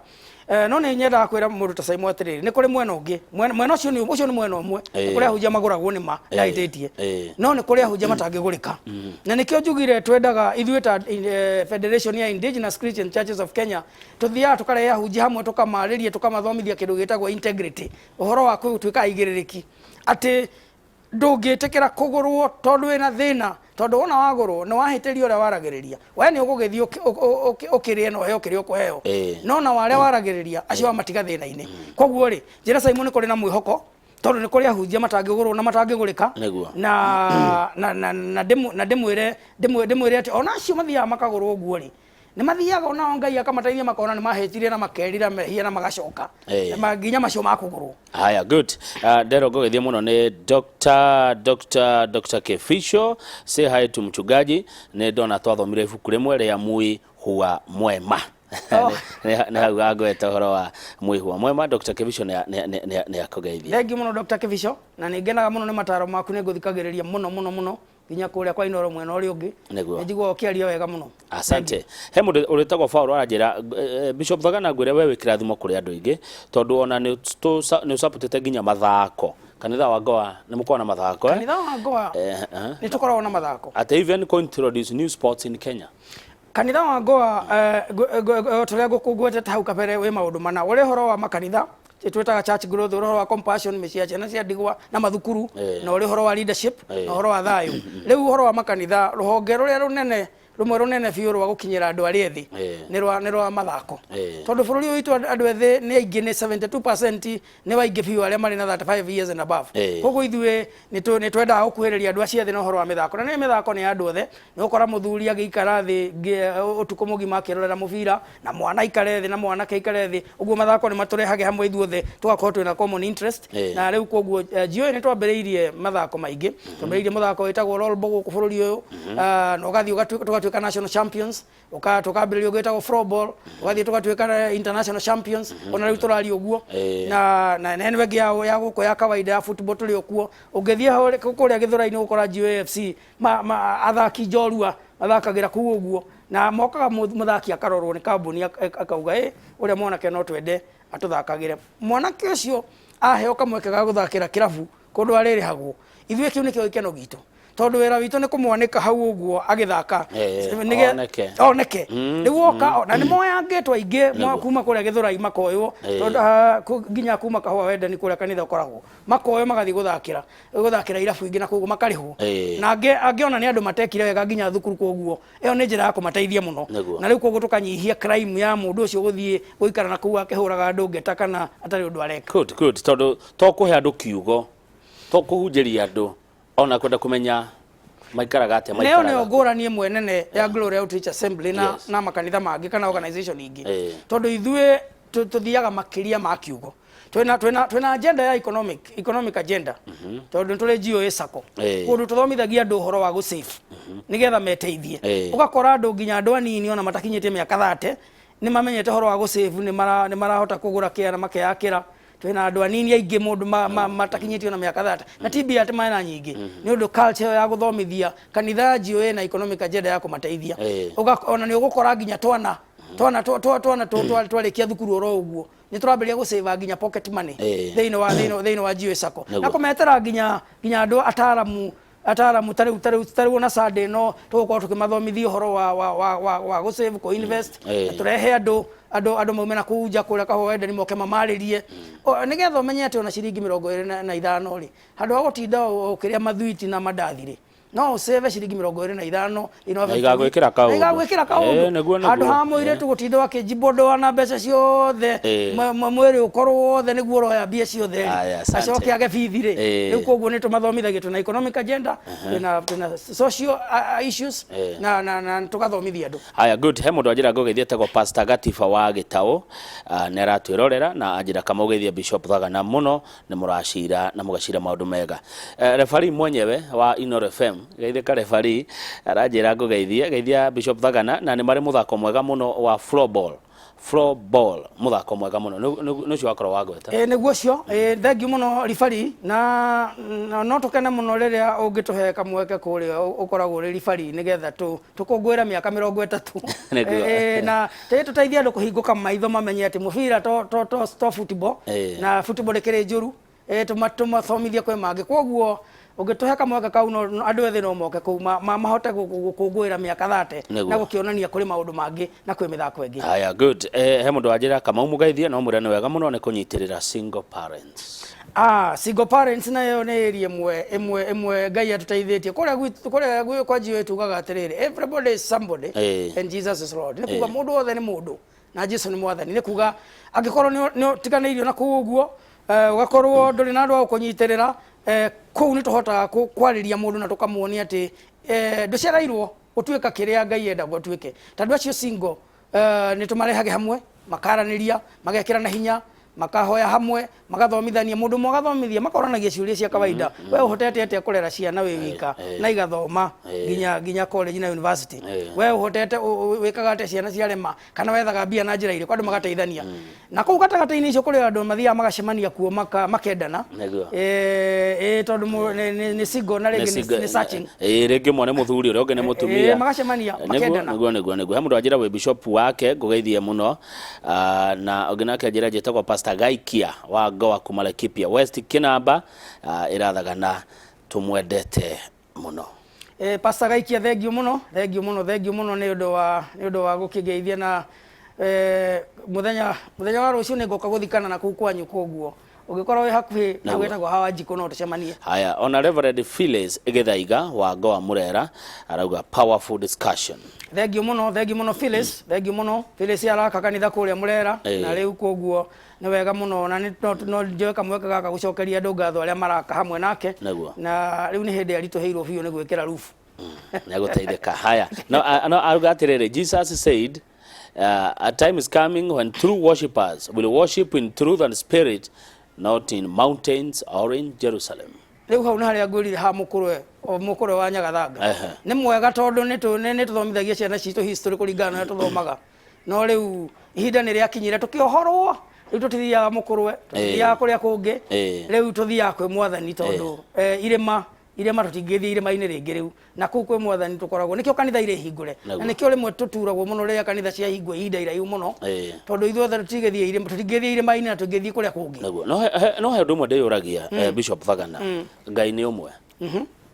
No nĩ nyendaga kwĩra mũndũ ta Simon atĩrĩrĩ, nĩ kũrĩ mwena ũngĩ. Mwena ũcio nĩ ũcio nĩ mwena ũmwe. Nĩ kũrĩ ahunjia magũragwo nĩ ma ndahĩtĩtie, no nĩ kũrĩ ahunjia matangĩgũrĩka, na nĩkĩo njugire twendaga ithuĩ ta Federation ya Indigenous Christian Churches of Kenya tũthiaga tũkarehe ahunjia hamwe, tũkamarĩria, tũkamathomithia kĩndũ gĩtagwo integrity, ũhoro wa gũtuĩka aigĩrĩrĩki, atĩ ndũngĩtĩkĩra kũgũrwo tondũ wĩna thĩna, tondũ wona wagũrwo nĩ wahĩtĩria ũrĩa waragĩrĩria. We nĩ ũgũgĩthiĩ ũkĩrĩe na ũheo kĩrĩa ũkũheo, no na warĩa waragĩrĩria acio wamatiga thĩna-inĩ. Koguo rĩ, njĩra Simon, nĩ kũrĩ na mwĩhoko, tondũ nĩ kũrĩ ahunjia matangĩgũrwo na matangĩgũrĩka. Na ndĩmwĩre atĩ ona acio mathiaga makagũrwo ũguo rĩ, nĩ mathiaga onao Ngai akamateithia, makona nĩ mahĩtirie na makerira mehia na magacoka. Na nginya macio makũgũrwo. Haya, good. Ndero ngũgĩthiĩ mũno nĩ Dr. Kefisho, say hi to mchungaji. Nĩ ndona twathomire ibuku rĩmwe rĩa Mui Huwa Mwema. Oh. Nĩ hau angwete ũhoro wa Mui Huwa Mwema. Dr. Kefisho nĩ akũgeithia. Thengiũ mũno, Dr. Kĩbico, na nĩ ngenaga mũno nĩ mataro maku, nĩ ngũthikagĩrĩria mũno mũno mũno nginya kũrĩa kwa Inooro mwena ũrĩa ũngĩ. Nĩ njiguaga ũkĩaria wega mũno. Asante. He mũndũ ũrĩtagwo Paul aranjĩra, Bishop Thagana, ngwĩre we wĩ kĩrathimo kũrĩ andũ aingĩ, tondũ ona nĩ ũsupportĩte nginya mathako. Kanitha wa Goa nĩ mũkoragwo na mathako, eh? Kanitha wa Goa nĩ tũkoragwo na mathako. At even ko introduce new sports in Kenya. Kanitha wa Goa, tũrĩa ngũkũngwetete hau kabere, wĩ maũndũ mana. Ũrĩ ũhoro wa makanitha twĩtaga church growth, ũrĩ ũhoro wa compassion, mĩciĩ ya ciana cia ndigwa na mathukuru, na ũrĩ ũhoro wa leadership, na ũhoro wa thayũ. Rĩu ũhoro wa makanitha, rũhonge rũrĩa rũnene rũmwe rũnene biũ rwa gũkinyĩra andũ arĩa ethĩ nĩ rwa mathako, tondũ bũrũri ũyũ witũ andũ ethĩ nĩ aingĩ, nĩ 72%, nĩ waingĩ biũ arĩa marĩ na 35 years and above. Koguo ithuĩ nĩ twendaga gũkuhĩrĩria andũ acio ethĩ na ũhoro wa mĩthako, na nĩ mĩthako nĩ ya andũ othe. Nĩ ũgũkora mũthuri agĩikara thĩ ũtukũ mũgima akĩrorera mũbira, na mwana aikare thĩ, na mwanake aikare thĩ. Ũguo mathako nĩ matũrehage hamwe ithuothe, tũgakorwo twĩna common interest. Na rĩu koguo GOA nĩ twambĩrĩirie mathako maingĩ. Twambĩrĩirie mũthako wĩtagwo rollball gũkũ bũrũri ũyũ, na ũgathiĩ tũgatuĩka national champions. Tũkambĩrĩria ũngĩ wĩtagwo floorball, tũgathiĩ tũgatuĩka international champions. Ona rĩu tũraria ũguo. Na ĩno ĩngĩ ya gũkũ ya kawaida ya football tũrĩ o kuo. Ũngĩthiĩ kũrĩa Gĩthũrai-inĩ ũgũkora GOAFC athaki njorua mathakagĩra kũu ũguo, na mokaga mũthaki akarorwo nĩ kambuni, akauga, "Ĩ, ũrĩa mwanake no twende atũthakagĩre." Mwanake ũcio Aheo kamweke ga gũthakĩra kĩrabu kũndũ arĩrĩhagwo, ithuĩ kĩu nĩkĩo gĩkeno gitũ, tondũ wĩra witũ nĩ kũmwanĩka hau ũguo agĩthaka. Oneke. Oneke. Rĩu woka na nĩ moyangĩtwo aingĩ kuma kũrĩa Gĩthũrai makoywo, tondũ nginya kuma Kahũa Wendani kũrĩa kanitha ũkoragwo, makoywo magathiĩ gũthakĩra irabu ingĩ na koguo makarĩhwo. Na angĩ ona nĩ andũ matekire wega nginya thukuru, koguo ĩyo nĩ njĩra ya kũmateithia mũno. Na rĩu koguo tũkanyihia crime ya mũndũ ũcio gũthiĩ gũikara na kũu akĩhũraga andũ ngeta kana atarĩ ũndũ areka. Good, good. Tondũ to kũhe andũ kiugo, to kũhunjĩria andũ, ona kwenda kũmenya maikaraga atĩa. Na ĩyo nĩyo maikaraga. Ngũrani ĩmwe nene ya Glory Outreach Assembly na, na makanitha mangĩ kana organization ingĩ, tondũ ithuĩ tũthiaga makĩria ma kiugo. Twĩna agenda ya economic agenda, tondũ nĩ tũrĩ GOA Sacco, kũndũ tũthomithagia andũ ũhoro wa gũsave nĩgetha meteithie. Ũgakora andũ, nginya andũ anini ona matakinyĩtie mĩaka 30, nĩ mamenyete ũhoro wa gũsave, nĩ marahota kũgũra kĩara makeyakĩra. Twĩna andũ anini aingĩ mũndũ matakinyĩtie ona mĩaka 30, na ti mbia atĩ mena nyingĩ, nĩ ũndũ culture ĩyo ya gũthomithia kanitha ya GOA na economic agenda ya kũmateithia. Ona nĩ ũgũkora nginya twana twarĩkia thukuru oro ũguo nĩ tũrambĩrĩria gũsave nginya pocket money thĩinĩ wa GOA Sacco, na kũmetera nginya andũ ataramu tarĩu ona Sunday no tũgũkorwo tũkĩmathomithia ũhoro wa gũsave, kũ invest, na tũrehe andũ maume na kũu nja kũrĩa Kahũa Wendani moke mamarĩrie. Nĩgetha ũmenye atĩ ona ciringi 25 rĩ, handũ ha gũtinda ũkĩrĩa mathuiti na mandathi rĩ, no ũsave ciringi 25 thĩinĩ wa Na igagwĩkĩra kaũndũ. Na igagwĩkĩra kaũndũ. Nĩguo. Handũ ha mũirĩtu gũtinda akĩnjimbodoa na mbeca ciothe, mwĩrĩ ũkorwo wothe nĩguo ũroya mbia ciothe rĩ, Aya, asante. acoke age bithi rĩ. Rĩu koguo nĩ tũmathomithagia, twĩna economic agenda, twĩna social issues, na tũgathomithia andũ. Haya, good. He mũndũ anjĩra ngũgeithie etagwo Pastor Gatiba wa Gĩtaũ. Nĩ aratwĩrorera na anjĩra kamũgeithie Bishop Thagana mũno, nĩ mũracira na mũgacira maũndũ mega. Referee mwenyewe wa Inoro FM, geithĩka referee, aranjĩra ngũgeithie, geithia Bishop Thagana na nĩ marĩ mũthako mwega mũno wa floorball. Floorball, mũthako mwega mũno. Nĩ ũcio wakorwo wagweta. Ĩ, nĩguo ũcio. Ĩ, thengiũ mũno ribari, na no tũkene mũno rĩrĩa ũngĩtũhe kamweke kũrĩa ũkoragwo ũrĩ ribari nĩgetha tũkũngũĩre mĩaka 30. Ĩ, na tũteithie andũ kũhingũka maitho mamenye atĩ mũbira to football, na football ndĩkĩrĩ njũru. Tũmathomithie kwĩ mangĩ, koguo ũngĩtũhe kamweke kau no andũ ethĩ no moke kũu mahote gũkũngũĩra mĩaka 30 na gũkĩonania kũrĩ maũndũ mangĩ na kwĩ mĩthako ĩngĩ. Haya, good. He mũndũ wanjĩra Kamau mũgeithie no mwĩre nĩ wega mũno nĩ kũnyitĩrĩra single parents. Ah, single parents nayo nĩ area ĩmwe Ngai atũteithĩtie kũrĩa gwitũ, kũrĩa kwa GOA tugaga atĩrĩrĩ, "Everybody is somebody and Jesus is Lord." Nĩ kuga mũndũ wothe nĩ mũndũ na Jesu nĩ mwathani. Nĩ kuga angĩkorwo nĩ ũtiganĩirio na kũu ũguo, ũgakorwo ndũrĩ na andũ a gũkũnyitĩrĩra, kũu nĩ tũhotaga kwarĩria mũndũ na tũkamuonia atĩ ndũcereirwo gũtuĩka kĩrĩa Ngai endaga ũtuĩke. Tondũ acio single, nĩ tũmarehage hamwe, makaranĩria, magekĩrana hinya, makahoya hamwe, magathomithania, mũndũ ũmwe agathomithia, makoranagia ciũria cia kawaida: we ũhotete atĩa kũrera ciana wĩ wika na igathoma nginya college na university? We ũhotete wĩkaga atĩa ciana ciarema, kana wethaga mbia na njĩra irĩkũ? Andũ magateithania na kũu gatagatĩ-inĩ icio. Kũrĩ andũ mathiaga magacemania kuo makendana. Tondũ nĩ single na rĩngĩ nĩ searching. Ĩ, rĩngĩ ũmwe nĩ mũthuri, ũrĩa ũngĩ nĩ mũtumia. Magacemania, makendana. Nĩguo. He mũndũ anjĩra wĩ bishop wake ngũgeithie mũno. Na ũngĩ nake anjĩra njĩtagwo Pastor Gaikia wa Goa kuma Laikipia West Kinamba, ĩrathagana tũmwendete mũno. Pastor Gaikia, thengiũ mũno, thengiũ mũno, thengiũ mũno nĩ ũndũ wa gũkĩngeithia, na mũthenya wa rũciũ nĩ ngoka gũthikana na kũu kwanyu, koguo ũngĩkorwo wĩ hakuhĩ na gwĩtagwo Hawa Njikũ no tũcemanie. Haya, ona Reverend Phyllis Gĩthaiga wa Goa Murera arauga, "Powerful discussion." Thengiũ mũno, thengiũ mũno Phyllis, thengiũ mũno Phyllis, araka kanitha kũrĩa Mũrera. Na rĩu koguo nĩ wega mũno na no njoe kamweke gaka gũcokeria andũ ngatho arĩa maraka hamwe nake. Na rĩu nĩ hĩndĩ aritũhĩirwo biũ nĩ gwĩkĩra roof. Nĩegũteithĩka. Haya, no aruga atĩrĩrĩ, "Jesus said, a time is coming when true worshippers will worship in truth and spirit, not in mountains or in Jerusalem." Rĩu hau nĩ harĩa ngwĩrire ha mũkũrwe, o mũkũrwe wa Nyagathanga. Nĩ mwega tondũ nĩ tũthomithagia ciana citũ history kũringana na ũrĩa tũthomaga, no rĩu ihinda nĩ rĩakinyire tũkĩohorwo. Rĩu tũtithiaga mũkũrwe, tũtithiaga kũrĩa kũngĩ. Rĩu tũthiaga kwĩ mwathani, tondũ irĩma Irĩma tũtingĩthiĩ irĩma-inĩ rĩngĩ rĩu, na kũu kwĩ Mwathani tũkoragwo. Nĩkĩo kanitha irĩ hingũre, na nĩkĩo rĩmwe tũturagwo mũno rĩrĩa kanitha ciahingwo ihinda iraihu mũno, tondũ ithuothe tũtingĩthiĩ irĩma, tũtingĩthiĩ irĩma-inĩ na tũngĩthiĩ kũrĩa kũngĩ. Naguo. No he, he, no he ũndũ ũmwe ndĩyũragia, Bishop Thagana, Ngai nĩ ũmwe,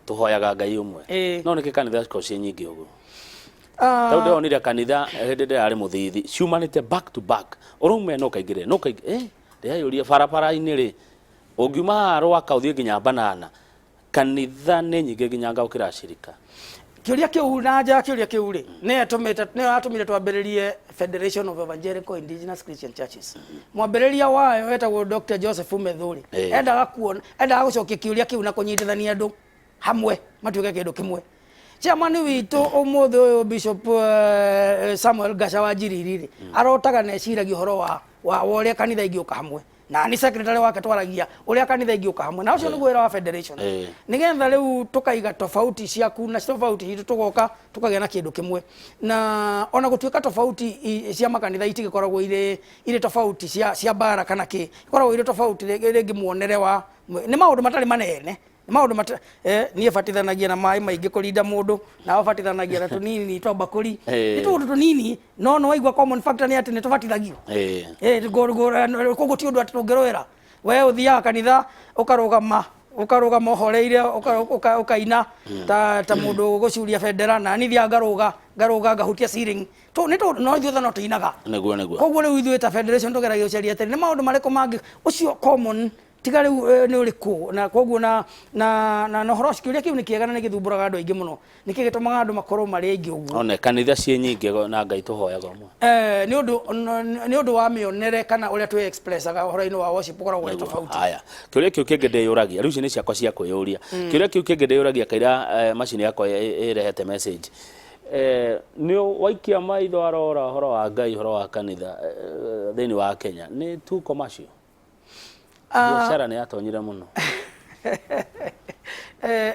tũhoyaga Ngai ũmwe, no nĩkĩ kanitha cikoragwo ciĩ nyingĩ ũguo? Tondũ ndĩronire kanitha hĩndĩ ndĩrarĩ mũthithi ciumanĩte back to back, ũrauma ĩno ũkaingĩra ĩno ũkaingĩra, ndĩreyũria barabara-inĩ rĩ, ũngiuma haha Rwaka ũthiĩ nginya Banana, kanitha nĩ nyingĩ nginya ngagũkĩra ashirika. Kĩũria kĩu na anja ya kĩũria kĩu rĩ, nĩyo ĩtũmĩte, nĩyo yatũmire twambĩrĩrie Federation of Evangelical Indigenous Christian Churches. Mwambĩrĩria wayo etagwo Dr. Joseph Methuri. Endaga kuona, endaga gũcokia kĩũria kĩu na kũnyitithania andũ hamwe matuĩke kĩndũ kĩmwe. Chairman witũ ũmũthĩ ũyũ Bishop Samuel Gaca wa Njiriri rĩ, arotaga na eciragia ũhoro wa wa ũrĩa kanitha ingĩũka hamwe. Na ni secretary wake twaragia ũrĩa kanitha ingĩũka hamwe, na ũcio nĩguo wĩra wa federation, nĩgetha rĩu tũkaiga tofauti ciaku na tofauti citũ, tũgoka tũkagĩa na kĩndũ kĩmwe. Na ona gũtuĩka tofauti cia makanitha itigĩkoragwo irĩ tofauti cia mbara kana kĩ, ikoragwo irĩ tofauti rĩngĩ muonere wa nĩ maũndũ matarĩ manene, nĩ maũndũ mata niĩ batithanagia na maĩ maingĩ kũrinda mũndũ, nawe ũbatithanagia na tũnini twa mbakũri. Nĩ tũũndũ tũnini, no nĩ waigua common factor nĩ atĩ nĩ tũbatithagio. Koguo ti ũndũ atĩ tũngĩrũĩra. We ũthiaga kanitha ũkarũgama, ũkarũgama ũhoreire, ũkaina ta mũndũ ũgũcuria bendera, na niĩ thiaga ngarũga, ngarũga ngahutia ceiling. Nĩ tũndũ no ithuothe no tũinaga. Nĩguo, nĩguo. Koguo rĩu ithuĩ ta federation tũgeragia gũcaria atĩrĩ, nĩ maũndũ marĩkũ mangĩ ũcio common tiga rĩu nĩ ũrĩkũ. Na koguo na na na na ũhoro ũcio, kĩũria kĩu nĩ kĩega na nĩ gĩthumbũraga andũ aingĩ mũno, nĩkĩ gĩtũmaga andũ makorwo marĩ aingĩ ũguo? One kanitha ciĩ nyingĩ na Ngai tũhoyaga ũmwe. Nĩ ũndũ wa mĩonere kana ũrĩa twĩ expressaga ũhoro-inĩ wa worship ũkoragwo ũrĩ tofauti. Haya, kĩũria kĩu kĩngĩ ndĩyũragia rĩu, ici nĩ ciakwa cia kwĩyũria. Kĩũria kĩu kĩngĩ ndĩyũragia kaira macini yakwa ĩrehete message, nĩ waikia maitho arora ũhoro wa Ngai, ũhoro wa kanitha thĩinĩ wa Kenya nĩ too commercial. Biacara nĩ yatonyire mũno.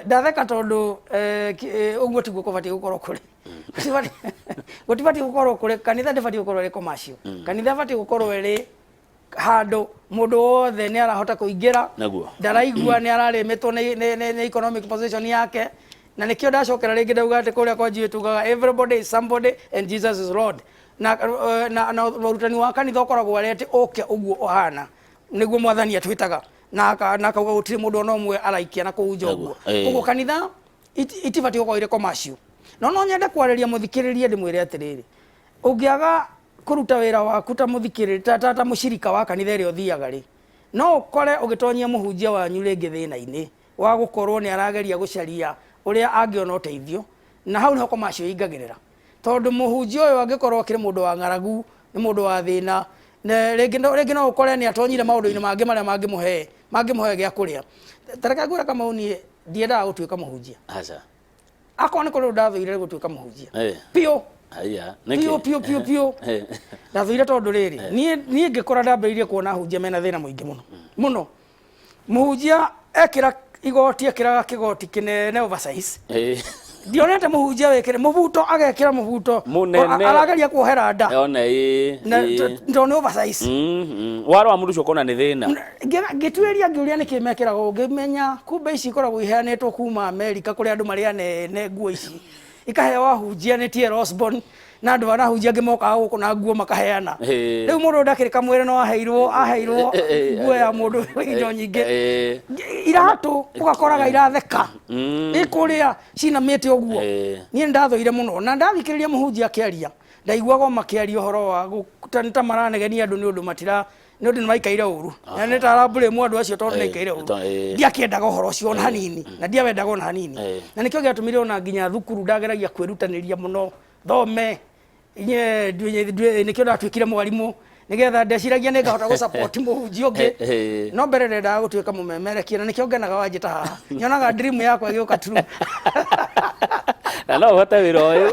Ndatheka tondũ ũguo tiguo kũbatiĩ gũkorwo kũrĩ. Gũtibatiĩ gũkorwo kũrĩ, kanitha ndĩbatiĩ gũkorwo ĩrĩ commercial. Kanitha ĩbatiĩ gũkorwo ĩrĩ handũ mũndũ wothe nĩ arahota kũingĩra, ndaraigua nĩ ararĩmĩtwo nĩ economic position yake. Na nĩkĩo ndacokera rĩngĩ ndauga atĩ kũrĩa kwa Njũĩ tugaga everybody is somebody and Jesus is Lord. Na ũrutani wa kanitha ũkoragwo arĩ atĩ ũke ũguo ũhana nĩguo Mwathani atwĩtaga, na akauga gũtirĩ mũndũ ona ũmwe araikia na kũu nja ũguo. Koguo kanitha itibatiĩ gũkorwo irĩ commercial. No nyende kwarĩria mũthikĩrĩria ndĩmwĩre atĩrĩrĩ, ũngĩaga kũruta wĩra waku ta mũthikĩrĩria, ta mũcirika wa kanitha ĩrĩa ũthiaga rĩ, no ũkore ũgĩtonyia mũhunjia wanyu rĩngĩ thĩna-inĩ wa gũkorwo nĩ arageria gũcaria ũrĩa angĩona ũteithio, na hau nĩho commercial ĩingagĩrĩra. Tondũ mũhunjia ũyũ angĩkorwo akĩrĩ mũndũ wa ng'aragu, nĩ mũndũ wa thĩna, rĩngĩ no ũkore nĩ atonyire maũndũ-inĩ mangĩ marĩa mangĩmũhe gĩa kũrĩa. Ta reke ngwĩre Kamau, niĩ ndiendaga gũtuĩka mũhunjia. Aca. Akorwo nĩ kũrĩ ũndũ ndathũire gũtuĩka mũhunjia. Piũ. Haiya, Piũ nĩkĩ? piũ piũ piũ. Ndathũire tondũ rĩrĩ, niĩ ngĩkũra ndambĩrĩirie kuona ahunjia mena thĩna mũingĩ mũno. Mũno. Mũhunjia ekĩra igoti, ekĩraga kĩgoti kĩnene oversize. Ndionete mũhunjia wĩkĩre mũbuto, agekĩra mũbuto Mũnene. Arageria kuohera nda. One ĩ. Na tondũ nĩ oversize. Warora mũndũ ũcio ũkona nĩ thĩna. Ngĩtuĩria ngĩũria nĩkĩ mekĩraga ũũ, ngĩmenya kumbe ici ikoragwo iheanĩtwo kuma Amerika kũrĩa andũ marĩ anene, nguo ici ikaheo ahunjia nĩ T.L. Osborn na andũ arĩa ahunjia angĩ mokaga gũkũ na nguo makaheana. Rĩu mũndũ ndakĩrĩ kamwĩrĩ no aheirwo nguo ya mũndũ wĩ indo nyingĩ. Iratũ ũgakoraga iratheka ĩkũrĩa cinamĩte ũguo. Niĩ nĩndathũire mũno na ndathikĩrĩria mũhunjia akĩaria, ndaiguaga o makĩaria ũhoro wa ta maranegenia andũ nĩ ũndũ matira, nĩ ũndũ nĩ maikaire ũru, na nĩ ta arabulĩmu andũ acio tondũ nĩ maikaire ũru. Ndiakĩendaga ũhoro ũcio ona hanini, na ndiawendaga ona hanini. Na nĩkĩo gĩatũmire ona nginya thukuru ndageragia kwĩrutanĩria mũno thome inye nĩkĩo ndatuĩkire mwarimũ, nĩgetha ndeciragia nĩ ngahota gũ-support mũhunjia ũngĩ. No mbere ndendaga gũtuĩka mũmemerekia, na nĩkĩo ngenaga wanjĩta haha, nyonaga dream yakwa ĩgĩũka true. Na no ũhote wĩra ũyũ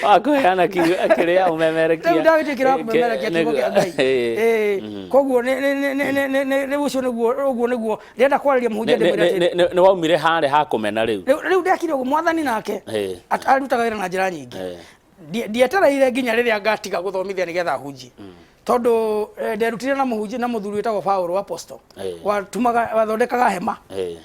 wa kũheana kĩrĩa ũmemerekia? Rĩu ndagĩtuĩkire wa kũmemerekia kiugo kĩa Ngai. Koguo rĩu ũcio nĩguo, ũguo nĩguo ndĩrenda kwarĩria mũhunjia ndĩmwĩre atĩrĩ. Nĩ waumire harĩa ha kũmena rĩu? Rĩu ndekire ũguo, Mwathani nake arutaga wĩra na njĩra nyingĩ. Ndietereire nginya rĩrĩa ngatiga gũthomithia nĩgetha hunjie. Tondũ nderutire na mũhunjia na mũthuri wĩtagwo Paul Apostle. Watumaga, wathondekaga hema.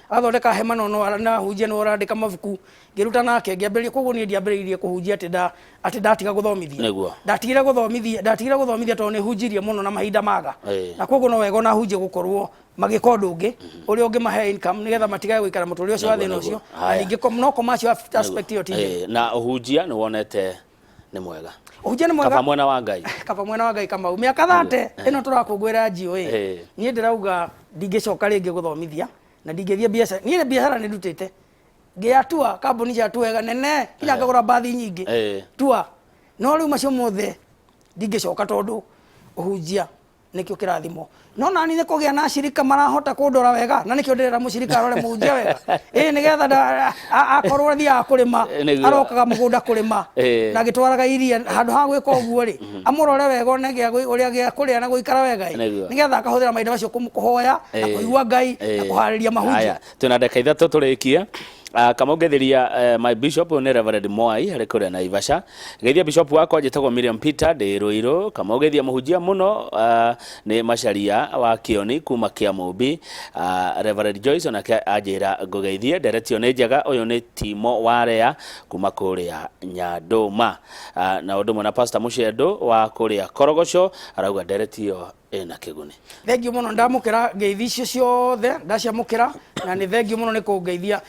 Athondeka hema, no no na hunjia, no ũrandĩka mabuku. Ngĩruta nake, ngĩambĩrĩria. Koguo niĩ ndiambĩrĩirie kũhunjia atĩ nda atĩ ndatiga gũthomithia. Ndatigire gũthomithia tondũ nĩ hunjirie mũno na mahinda maga. Na koguo no wega ona hunjie gũkorwo magĩka ũndũ ũngĩ ũrĩa ũngĩmahe income, nĩgetha matigage gũikara mũtũrĩre ũcio wa thĩna ũcio. Na ningĩ no commercial aspect ĩyo ti njega. Na ũhunjia nĩ wonete nĩ mwega? Ũhunjia nĩ mwega. Kaba mwena wa Ngai. Kaba mwena wa Ngai. Kamau, mĩaka 30 ĩno tũrakũngũĩra GOA, niĩ ndĩrauga ndingĩcoka rĩngĩ gũthomithia na ndingĩthiĩ biacara. Niĩ biacara nĩ ndutĩte, ngĩya tua kambuni cia tua nene, nginya ngagũra mbathi nyingĩ tua, no rĩu macio mothe ndingĩcoka, tondũ ũhunjia nĩkĩo kĩrathimo. No nani nĩ kũgĩa na acirika marahota kũndora wega, na nĩkĩo ndĩrera mũcirika arore mũhunjia wega, ĩ nĩgetha akorwo athiaga kũrĩma, arokaga mũgũnda kũrĩma na agĩtwaraga iria handũ ha gwĩka ũguo rĩ, amũrore wega one ũrĩa gĩa kũrĩa na gũikara wega, ĩ nĩgetha akahũthĩra mahinda macio kũhoya na kũigua Ngai na kũharĩria mahunjio. Haya, twĩna ndagĩka 3 tũrĩkie. Kamau, ngetheria my bishop, ũyũ nĩ Reverend Mwai harĩ kũrĩa Naivasha. Geithia bishop wakwa, njĩtagwo Miriam Peter, ndĩ Rũirũ. Kamau, geithia mũhunjia mũno, nĩ Macharia wa Kĩoni kuma Kĩamũmbi. Reverend Joyce onake anjĩra ngũgeithie. Nderetio nĩ njega. Ũyũ nĩ Timo Warea kuma kũrĩa Nyandũma. Na ũndũ ũmwe na Pastor Mũcendo wa kũrĩa Korogoco arauga nderetio ĩna kĩguni. Thengiũ mũno, ndamũkĩra ngeithi icio ciothe, ndaciamũkĩra, na nĩ thengiũ mũno nĩ kũngeithia.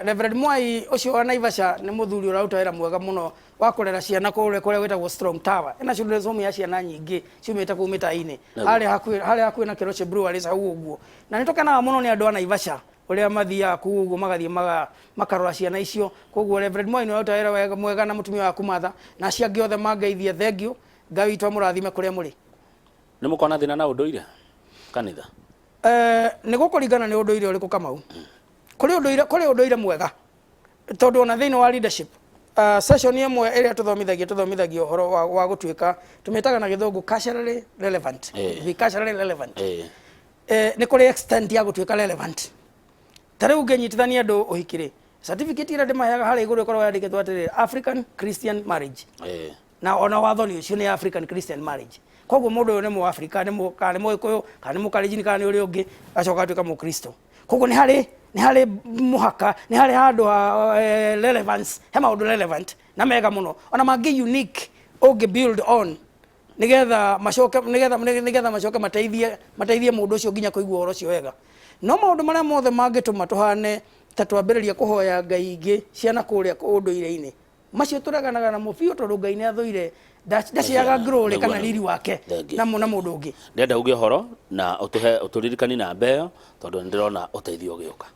Reverend Mwai ũcio wa Naivasha nĩ mũthuri ũraruta wĩra mwega mũno wa kũrera ciana kũrĩa kũrĩa gwĩtagwo Strong Tower. Ena children's home ya ciana nyingĩ ciumĩte kũu mĩtaa-inĩ harĩa hakuhĩ na Keroche Breweries hau ũguo. Na nĩ tũkenaga mũno nĩ andũ a Naivasha ũrĩa mathiaga kũu ũguo, magathiĩ makarora ciana icio. Koguo Reverend Mwai nĩ ũraruta wĩra mwega na mũtumia waku Martha na acio angĩ othe mangeithia. Thengiũ, Ngai witũ amũrathime kũrĩa mũrĩ. Nĩ mũkona thĩna na ũndũire kanitha? Nĩ gũkũringana nĩ ũndũire ũrĩkũ, Kamau. Kũrĩ ũndũire mwega, tondũ ona thĩinĩ wa leadership session ĩmwe ĩrĩa tũthomithagia ũhoro wa gũtuĩka, tũmĩtaga na gĩthũngũ culturally relevant. Be culturally relevant. Nĩ kũrĩ extent ya gũtuĩka relevant. Ta rĩu ngĩnyitithania andũ ũhiki rĩ, certificate ĩrĩa ndĩmaheaga harĩa igũrũ ĩkoragwo yandĩkĩtwo atĩrĩrĩ, "African Christian marriage". Na ona watho nĩ ũcio, nĩ African Christian marriage. Koguo mũndũ ũyũ nĩ mũAfrika, nĩ mũ kana nĩ mũgĩkũyũ, kana nĩ mũkalenjini, kana nĩ ũrĩa ũngĩ, agacoka agatuĩka mũkristo. Koguo nĩ harĩ mũhaka, nĩ harĩ handũ ha relevance. He maũndũ relevant na mega mũno, ona mangĩ unique ũngĩ build on, nĩgetha macoke mateithie mũndũ ũcio nginya kũigua ũhoro ũcio wega. No maũndũ marĩa mothe mangĩtũma tũhane ta twambĩrĩria kũhoya ngai ingĩ ciana kũrĩa ũndũire-inĩ, macio tũreganaga namo biũ, tondũ Ngai nĩ athũire, ndaciaga glory kana riri wake Thank you. na mũndũ ũngĩ. Ndĩrenda uge ũhoro na ũtũhe ũtũririkani namba ĩyo, tondũ nĩ ndĩrona ũteithio ũgĩũka.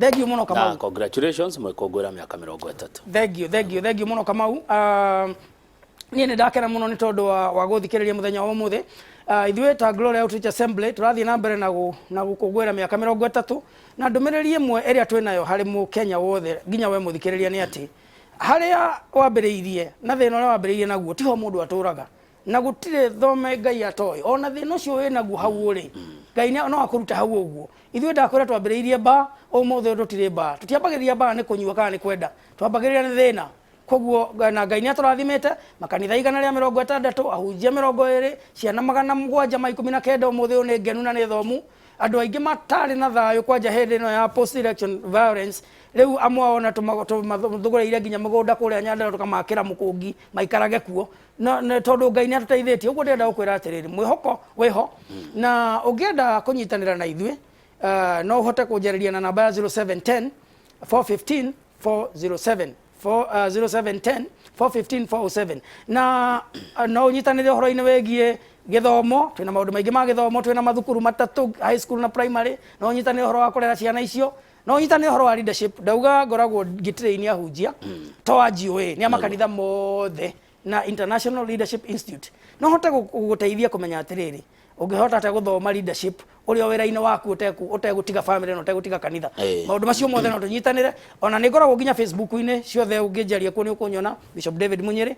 Thengiũ mũno, Kamau. Na congratulations mwĩkũngũĩra mĩaka 30. Thengiũ, thengiũ, thengiũ mũno, Kamau. Niĩ nĩ ndakena mũno nĩ tondũ wa gũthikĩrĩria mũthenya wa ũmũthĩ. Ithuĩ ta Glory Outreach Assembly tũrathiĩ na mbere na gũkũngũĩra mĩaka 30, na ndũmĩrĩri ĩmwe ĩrĩa twĩnayo harĩ mũkenya wothe, nginya we mũthikĩrĩria, nĩ atĩ harĩa wambĩrĩirie na thĩna ũrĩa wambĩrĩirie naguo tiho mũndũ atũraga, na gũtirĩ thome Ngai atoĩ. Ona thĩna ũcio wĩ naguo hau ũrĩ, Ngai no akũrute hau ũguo. Ithuĩ ndakwĩra twambĩrĩirie ba, ũmũthĩ tũtirĩ ba. Tũtiambagĩrĩria ba nĩ kũnyua kana nĩ kwenda, twambagĩrĩria nĩ thĩna. Koguo na Ngai nĩ atũrathimĩte, makanitha 160, ahunjia 20, ciana 719 ũmũthĩ ũyũ nĩ ngenu na nĩ thomu. Andũ aingĩ matarĩ na thayũ kwanja hĩndĩ ĩno ya post election violence, rĩu amwe ao na tũmathũgũrĩire nginya mũgũnda kũrĩa Nyandarua, tũkamakĩra mũkũngi maikarage kuo. No tondũ Ngai nĩ atũteithĩtie ũguo, ndĩrenda gũkwĩra atĩrĩrĩ, mwĩhoko wĩho, na ũngĩenda kũnyitanĩra na ithuĩ, no ũhote kũnjarĩria na namba ya 0710 415 407, 0710 415 407, na no ũnyitanĩre ũhoro-inĩ wĩgiĩ gĩthomo. Twĩna maũndũ maingĩ ma gĩthomo, twĩna mathukuru matatũ, high school na primary. No ũnyitanĩre ũhoro wa kũrera ciana icio, no ũnyitanĩre ũhoro wa leadership. Ndauga ngoragwo ngĩtrain ahunjia to a GOA, nĩ a makanitha mothe na International Leadership Institute. No hote gũgũteithia kũmenya atĩrĩrĩ, ũngĩhota atĩa gũthoma leadership ũrĩ o wĩra-inĩ waku ũtegũtiga family na ũtegũtiga kanitha. Maũndũ macio mothe no tũnyitanĩre. Ona nĩ ngoragwo nginya Facebook-inĩ ciothe, ũngĩnjaria kuo nĩ ũkũnyona, Bishop David Munyĩrĩ.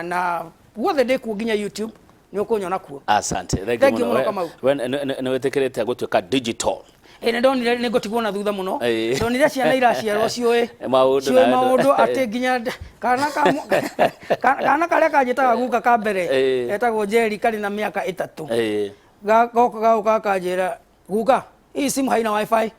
Na guothe ndĩ kuo, nginya YouTube nĩ ũkũnyona kuo. Asante. Thank you mũno. Mũno, Kamau. We nĩ wĩtĩkĩrĩte gũtuĩka digital. Ĩ nĩ ndonire nĩ ngũtigwo na thutha mũno. Ĩĩ. Ndonire ciana iraciarwo ciũĩ Maũndũ ciũĩ na- maũndũ atĩ nginya kana ka kana karĩa kanjĩtaga guka ka mbere Ĩĩ. etagwo Jerry karĩ na mĩaka 3. Ĩĩ. Goka gaũka gakanjĩra, guka, hii simu haina wifi.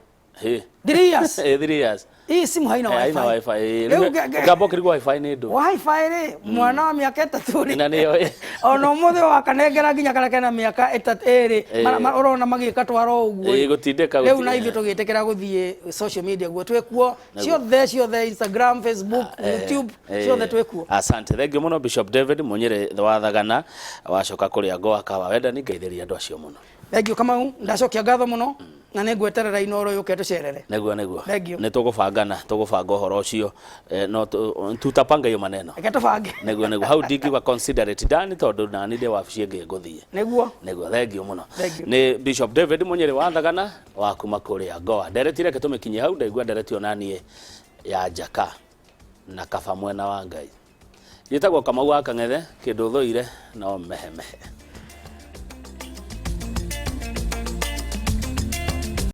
Ĩĩ. 3 years. Ĩĩ, 3 years. Hii simu haina Eh, haina wifi. wifi. Ĩĩ. Rĩu Rĩu ũkamba ũkĩrigwo wifi nĩ ndũ. Wifi rĩ, mwana wa mĩaka 3 rĩ. Na nĩyo. Ona ũmũthĩ wakanengera nginya karĩa kena mĩaka 3 2 Ĩĩ. ũrona magĩka twaro ũguo. Ĩĩ, gũtindĩka Rĩu na ithuĩ tũgĩtĩkĩra gũthiĩ social media guo twĩkuo ciothe ciothe, Instagram, Facebook, YouTube, ciothe twĩkuo. Asante, thank you mũno, Bishop David Munyĩrĩ wa Thagana, wacoka kũrĩa Goa kawa wendani ngeithĩria andũ acio mũno. Thank you, Kamau, ndacokia ngatho mũno na nĩ ngweterera Inooro yũke tũcerere. Nĩguo, nĩguo. Thank you. Nĩ tũgũbangana, tũgũbanga ũhoro ũcio. No tutapanga hiyo maneno. Reke tũbange. Nĩguo, nĩguo, hau ndingiuga consider it done tondũ nani ndĩ wabici ĩngĩ ngũthiĩ. Nĩguo. Nĩguo, thank you mũno. Thank you. Nĩ Bishop David Munyĩrĩ wa Thagana wa kuma kũrĩa Goa. Ndereti reke tũmĩkinyie hau, ndaigua ndereti onaniĩ ya njaka na kaba mwena wa Ngai. Njĩtagwo Kamau wa Kang'ethe, kĩndũ thũire no mehemehe.